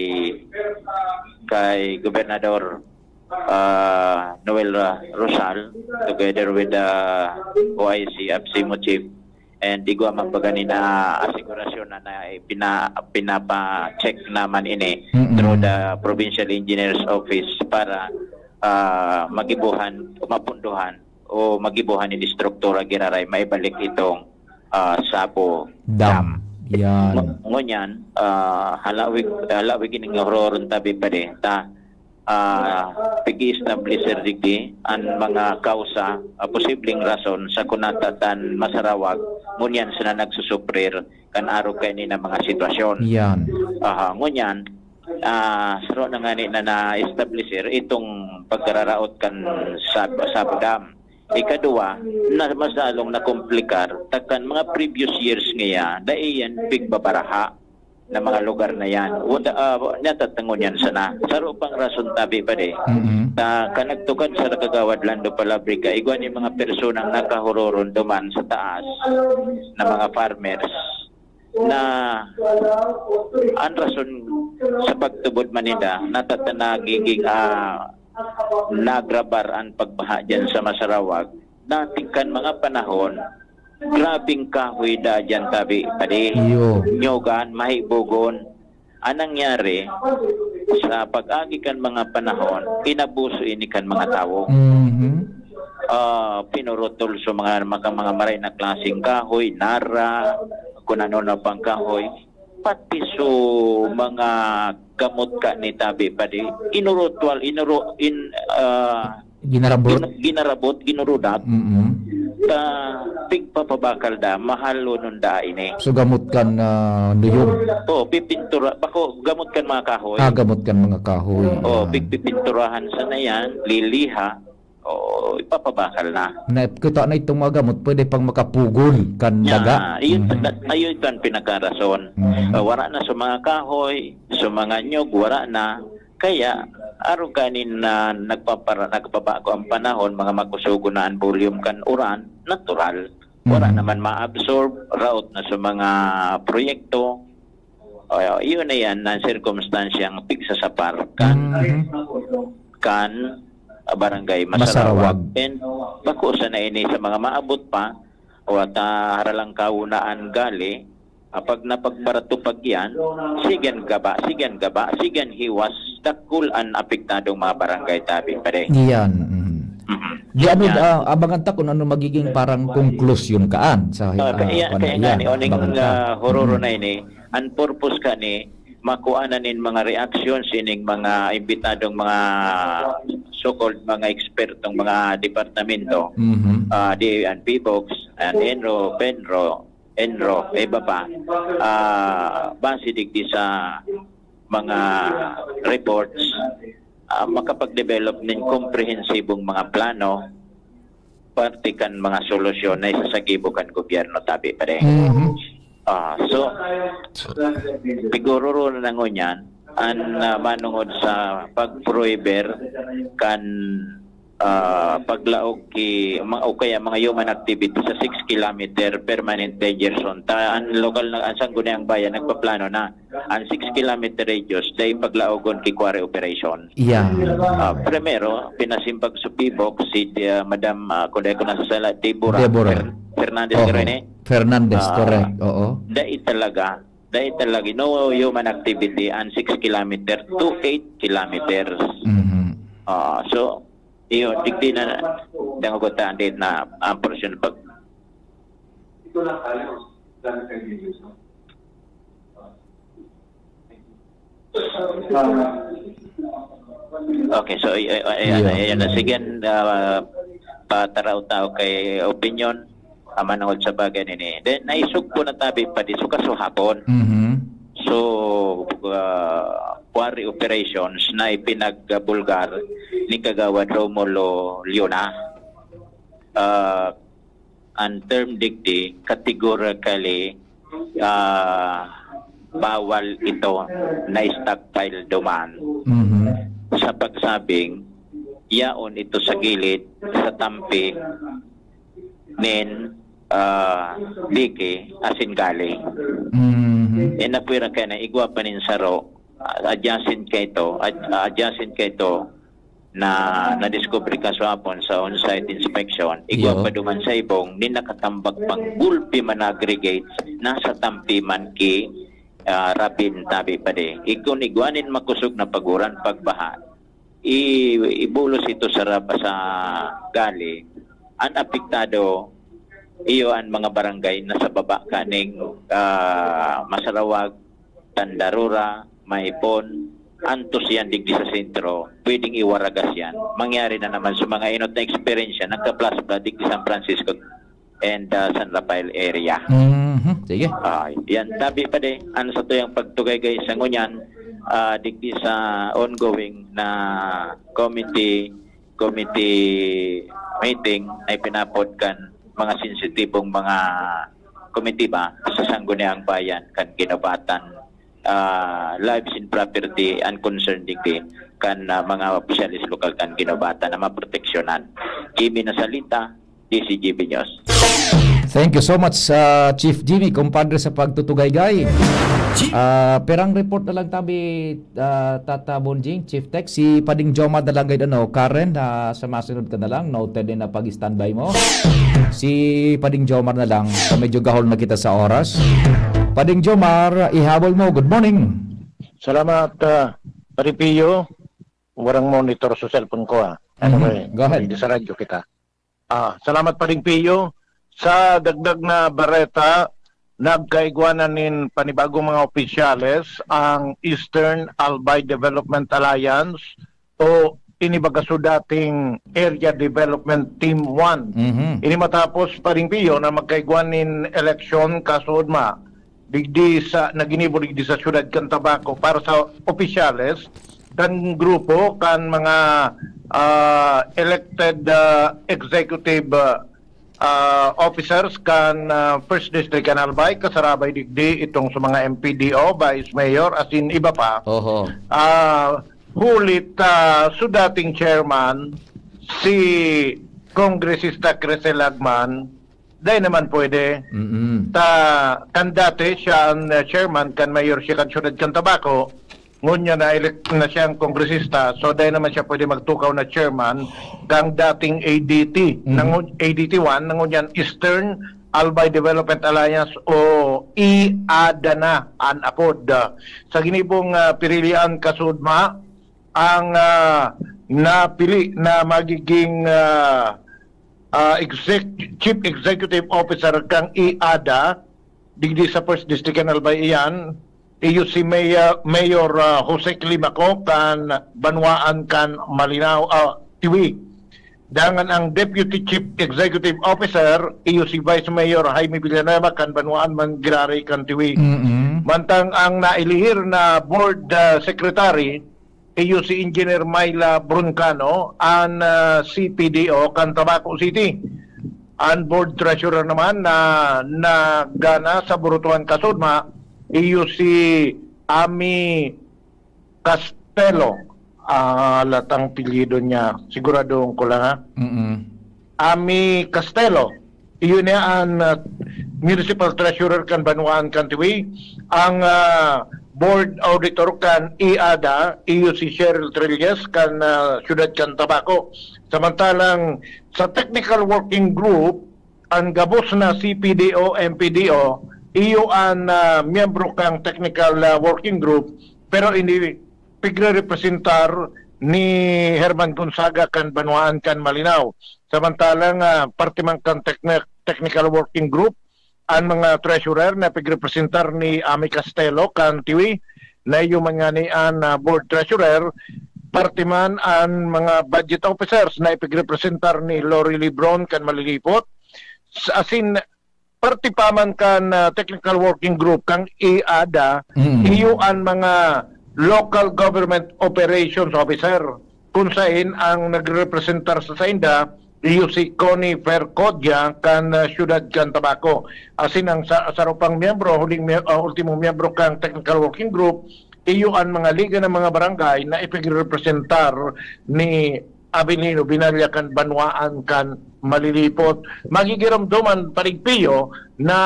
kay Gobernador, ah, Noel, ah, Rosal, together with the O I C APSEMO Chief. And igwa man baga nin asigurasyon na, na pina-, pinapa-check naman ini Mm-mm. through the Provincial Engineer's Office para, ah, magibuhan o mapunduhan o magibuhan nin estruktura giraray maibalik itong, ah, Sabo Dam. Yan. Ngu-, ngunyan, ah, halawig, halawig ining hororon tabi pare, ta, ah, pag-i-establish digdi an mga kausa, ah, posibleng rason sa kunata tan Masarawag ngunyan sana nagsusuprir kan arog kaini na mga sitwasyon. Yan. Aha, ngunyan, ah, saro na ngani na na-establish itong pagkararaot kan Sab-, Sabo Dam. Ikaduwa, na mas lalong nakomplikar, ta kan mga previous years ngaya, dai yan pigbabaraha na mga lugar na yan. Wada, ah, natatangon yan sana. Saro pang rason tabi pare. Mm-mm. Ta, kan nagtukad sa Kagawad Lando Palabrica, igwa ni mga personang nakahororon duman sa taas na mga farmers na an rason sa pagtubod man ninda, natata-, nagiging, ah, nagrabar an pagbaha diyan sa Masarawag. Dati kan mga panahon, grabing kahoy da diyan tabi, padi. Iyo. Nyogan, mahibogon. An nangyari, sa pag-agi kan mga panahon, inabuso ini kan mga tawo. Mhm. Ah, pinurutol sa mga, mga, mga maray na klaseng kahoy, nara, kung ano na pang kahoy. Pati so mga gamot ka ni tabi padi, inurutwal, inuro-, in, ah, Ginarabot. gin-, ginarabot, ginurudak, Mm-mm. ta pigpapabakal da, mahal unon da ini. So gamot kan, ah, nuyog. Oh, pipintura, bako gamot kan mga kahoy. Ah, gamot kan mga kahoy. Oh, Ah. pigpipinturahan sana yan, liliha, o ipapabakal na. Na kita na itong mga gamot, pwede pang makapugol kan Nya, daga. Yun, Mhm. that, ayun kan pinakarason. Mhm. Ah, wala na sa mga kahoy, sa mga nyog, wala na. Kaya, arog kanin na nagpapara-, nagpabago ang panahon, mga makusugo na ang volume kan uran, natural. Wala Mhm. naman ma-absorb, raot na sa mga proyekto. Ah, yun na yan, na sirkumstansyang pigsasapar kan, Mhm. kan, ah, barangay Masarawag. Masarawag. And bako sana ini sa mga maabot pa, o at, ah, haralang kaunaan gali, ah, pag napagparatupag yan, sigan gaba, sigan gaba, sigan hiwas, dakul an apektadong mga barangay tabi, pare. Yan. Mhm. Mhm. Di ano, Yan. ah, abangan ta kung ano magiging parang konklusyon kaan sa, Ah, ah, kaya, kwan kaya na nga yan. ni, oning, Abangan ta. ah, hororo Mhm. na ini, ang purpose ka ni, makuha na nin mga reaction sining mga imbitadong mga so-called mga ekspertong mga departamento, Mhm. ah, di ang PHIVOLCS, ang ENRO, PENRO, ENRO, iba pa, ah, base digdi sa mga reports, ah, makapag-develop nin komprehensibong mga plano, parte kan mga solusyon na isasagibo kan gobyerno, tabi pa rin. Mhm. Ah, so, siguro ro na ngunyan, an, ah, manungod sa pag-prohibir kan, ah, paglaog ki, ma-, o kaya mga human activity sa six kilometer permanent danger zone. Ta, an lokal na, an Sangguniang Bayan nagpaplano na an six kilometer radius dai paglaogon ki quarry operation. Yeah. Ah, primero, pinasimbag sa PHIVOLCS si, ah, Madam, ah, kung di ako nasasala, Deborah Deborah. Fer-, Fernandez Oho. Rene. Fernandez, Ah, correct. Oo. Dai talaga, dai talaga, no human activity and six kilometer to eight kilometers. Mhm. Ah, so, iyo, digdi na, dangogot ta, andit na ang portion pag Okay, so, ay, ay, ay, ay, Yeah. Ayan na. Sige, ah, pataraw-tao kay opinyon, ah, manungod sa bagay nini. Then, naisog po na tabi pa di, so, kasuhapon. Mhm. So, ah, quarry operations na ipinagbulgar ni Kagawad Romulo Leona. Ah, ang term digdi, categorically, ah, bawal ito na stockpile duman Mhm. sa pagsabing yaon ito sa gilid sa tampi nin, ah, dike asin gali. Mhm. E napwera kaya na igwa pa nin saro, ah, adjacent kaito, ad-, adjacent kaito, na nadiskubre kasuhapon sa on-site inspection, igwa Iyo. pa duman sa ibong, nin nakatambak pang gulpi man na aggregates, nasa tampi man ki, ah, rabin tabi pa di. Ikon igwa nin makosog na paguran, pagbaha, i-, ibulos ito sa rab-, sa gali. An apektado, iyo an mga barangay na sa baba kaning, ah, Masarawag, Tandarura, Maipon, antos yan digdi sa sentro, pwedeng iwaragas yan. Mangyari na naman sa mga inot na eksperyensya, nagka-flash flood digdi San Francisco and, ah, San Rafael area. Mhm. Sige. Ah, yan, tabi pa di, ano sa tuyang pagtugaygay sa ngunyan, ah, digdi sa ongoing na committee, committee meeting na ipinapod kan mga sensitibong mga komitiba sa Sangguniang Bayan kan Guinobatan, ah, lives and property and concern digdi kan, ah, mga opisyalis lokal kan Guinobatan na maproteksyonan. Jimmy Nasalita, D C G B News. Thank you so much, ah, Chief Jimmy, kumpadre, sa pagtutugaygay. Ah, perang report na lang tabi, ah, Tata Bonjing, Chief Tech, si Pading Jomar na lang gayud, ano, Karen, ah, sa masunod ka na lang, noted din na pag-standby mo. Si Pading Jomar na lang, medyo gahol na kita sa oras. Pading Jomar, ihabol mo, good morning. Salamat, ah, Padre Pio. Warang monitor sa cellphone ko, ah. Mhm. Anyway, go ahead. Sa radyo kita. Ah, salamat, Padre Pio. Sa dagdag na bareta, nagkaigwanan nin panibagong mga opisyales ang Eastern Albay Development Alliance o ini baga so dating Area Development Team one. Mhm. Ini matapos, Padre Pio, na magkaigwa nin eleksyon kasuodma digdi sa, na ginibo digdi sa siyudad kan Tabaco para sa opisyales kan grupo kan mga, ah, elected, ah, executive, ah, ah, officers kan, ah, First District kan Albay, kasarabay digdi itong sa mga M P D O, Vice Mayor, asin iba pa. Oho. Ah, huli ta, so dating chairman, si Kongresista Crisel Lagman, dai naman pwede. Mm-mm. Ta, kan dati siya ang, ah, chairman, kan mayor siya kan siyudad kan Tabaco, ngunyan na-elect na siyang kongresista, so dai naman siya pwede magtukaw na chairman kang dating A D T, Mhm. nangu-, A D T one, nangunyan Eastern Albay Development Alliance o EADA na an apod. Sa ginibong, ah, pirilian kasuodma, ang, ah, napili na magiging, ah, ah, exec-, Chief Executive Officer kang EADA, digdi sa First District kan Albay iyan, iyo si Mayor, Mayor, ah, Jose Climaco kan banwaan kan Malinao, ah, Tiwi. Dangan ang Deputy Chief Executive Officer, iyo si Vice Mayor Jaime Villanueva kan banwaan man giraray kan Tiwi. Mm-mm. Mantang ang nailihir na board, ah, secretary, iyo si Engineer Myla Broncano, an, ah, C P D O kan Tabaco City. An board treasurer naman na nagana sa Burutuan Kasudma, iyo si Ami Castelo. Ah, latang apelyido niya. Siguradon ko lang, ha? Mm-mm. Ami Castelo. Iyo niya an, ah, municipal treasurer kan banwaan kan Tiwi. Ang, ah, board auditor kan IADA, iyo si Cheryl Trilles kan, ah, siyudad kan Tabaco. Samantalang sa technical working group, an gabos na C P D O, M P D O, iyo an, ah, miyembro kan technical, ah, working group, pero ini pigrerepresentar ni Herman Gonzaga kan banwaan kan Malinao. Samantalang, ah, parte man kan techni-, technical working group, an mga treasurer na pigrepresentar ni Ami Castelo kan Tiwi, na iyo man ngani an, ah, board treasurer, parte man an mga budget officers na ipigrepresentar ni Lori Lebron kan Malilipot. S-, asin, parte pa man kan, ah, technical working group kan IADA, Mm. iyo an mga local government operations officer, kun sain ang nagrerepresentar sa sainda, iyo si Connie Fercodia kan, ah, siyudad kan Tabaco. Asin ang sa, saro pang miyembro, huling mi-, ah, ultimong miyembro kan technical working group, iyo an mga liga ng mga barangay na ipigrerepresentar ni Avelino Binalya kan banwaan kan Malilipot. Magigiramdoman, Paring Pio, na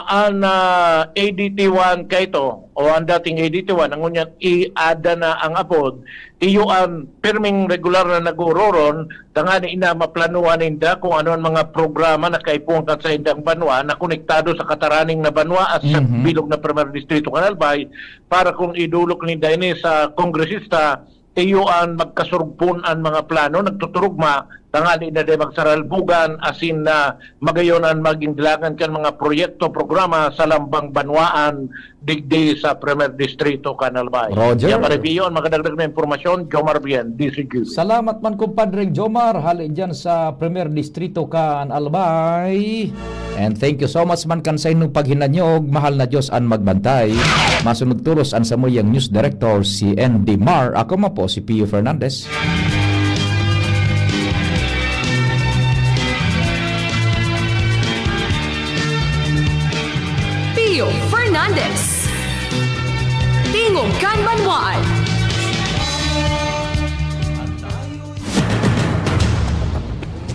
an, ah, A D T one kaito, o ang dating A D T one, ang ngunyan IADA na ang apod, iyo an pirming regular na nag-oororon, tangani na maplanuhan ninda kung ano ang mga programa na kaipuhan kan saindang banwa na konektado sa kataraning na banwa at sa Mhm. bilog na Primer Distrito kan Albay, para kung idulok ninda ini sa kongresista, iyo an magkasurugpon an mga plano, nagtuturugma, tangani na di magsaralbugan, asin na magayon an maging dalangan kan mga proyekto, programa sa lambang banwaan digdi sa Primer Distrito kan Albay. Roger. Yan, Pare Pio, an makadagdag na impormasyon, Jomar Bien, D C G. Salamat man, Kumpadre Jomar, hali dyan sa Primer Distrito kan Albay. And thank you so much man kan sa inyong paghinanyog, mahal na Diyos an magbantay. Masunod tolos an samuyang news director, si N D Mar. Ako man po, si Pio Fernandez. Pio Fernandez. Tingog kan Banwaan.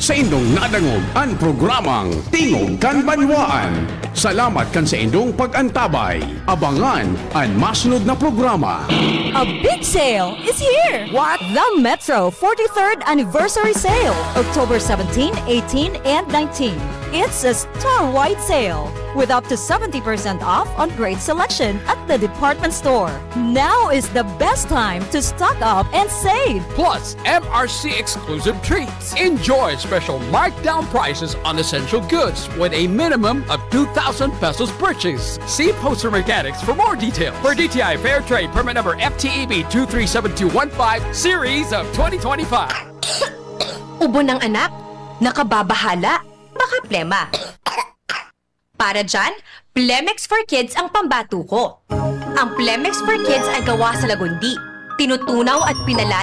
Saindong nadangog an programang Tingog kan Banwaan. Salamat kan saindong pag-antabay. Abangan an masunod na programa. A big sale is here! What? The Metro forty-third Anniversary Sale, October seventeen, eighteen, and nineteen. It's a store-wide sale with up to seventy percent off on great selection at the department store. Now is the best time to stock up and save. Plus, M R C exclusive treats. Enjoy special markdown prices on essential goods with a minimum of two thousand pesos purchase. See Poster Mechanics for more details. For D T I Fair Trade Permit Number F T E B two three seven two one five, Series of twenty twenty-five. Ubo ng anak, nakababahala, baka plema. Para dyan, Plemex for Kids ang pambato ko. Ang Plemex for Kids ay gawa sa lagundi, tinutunaw at pinala-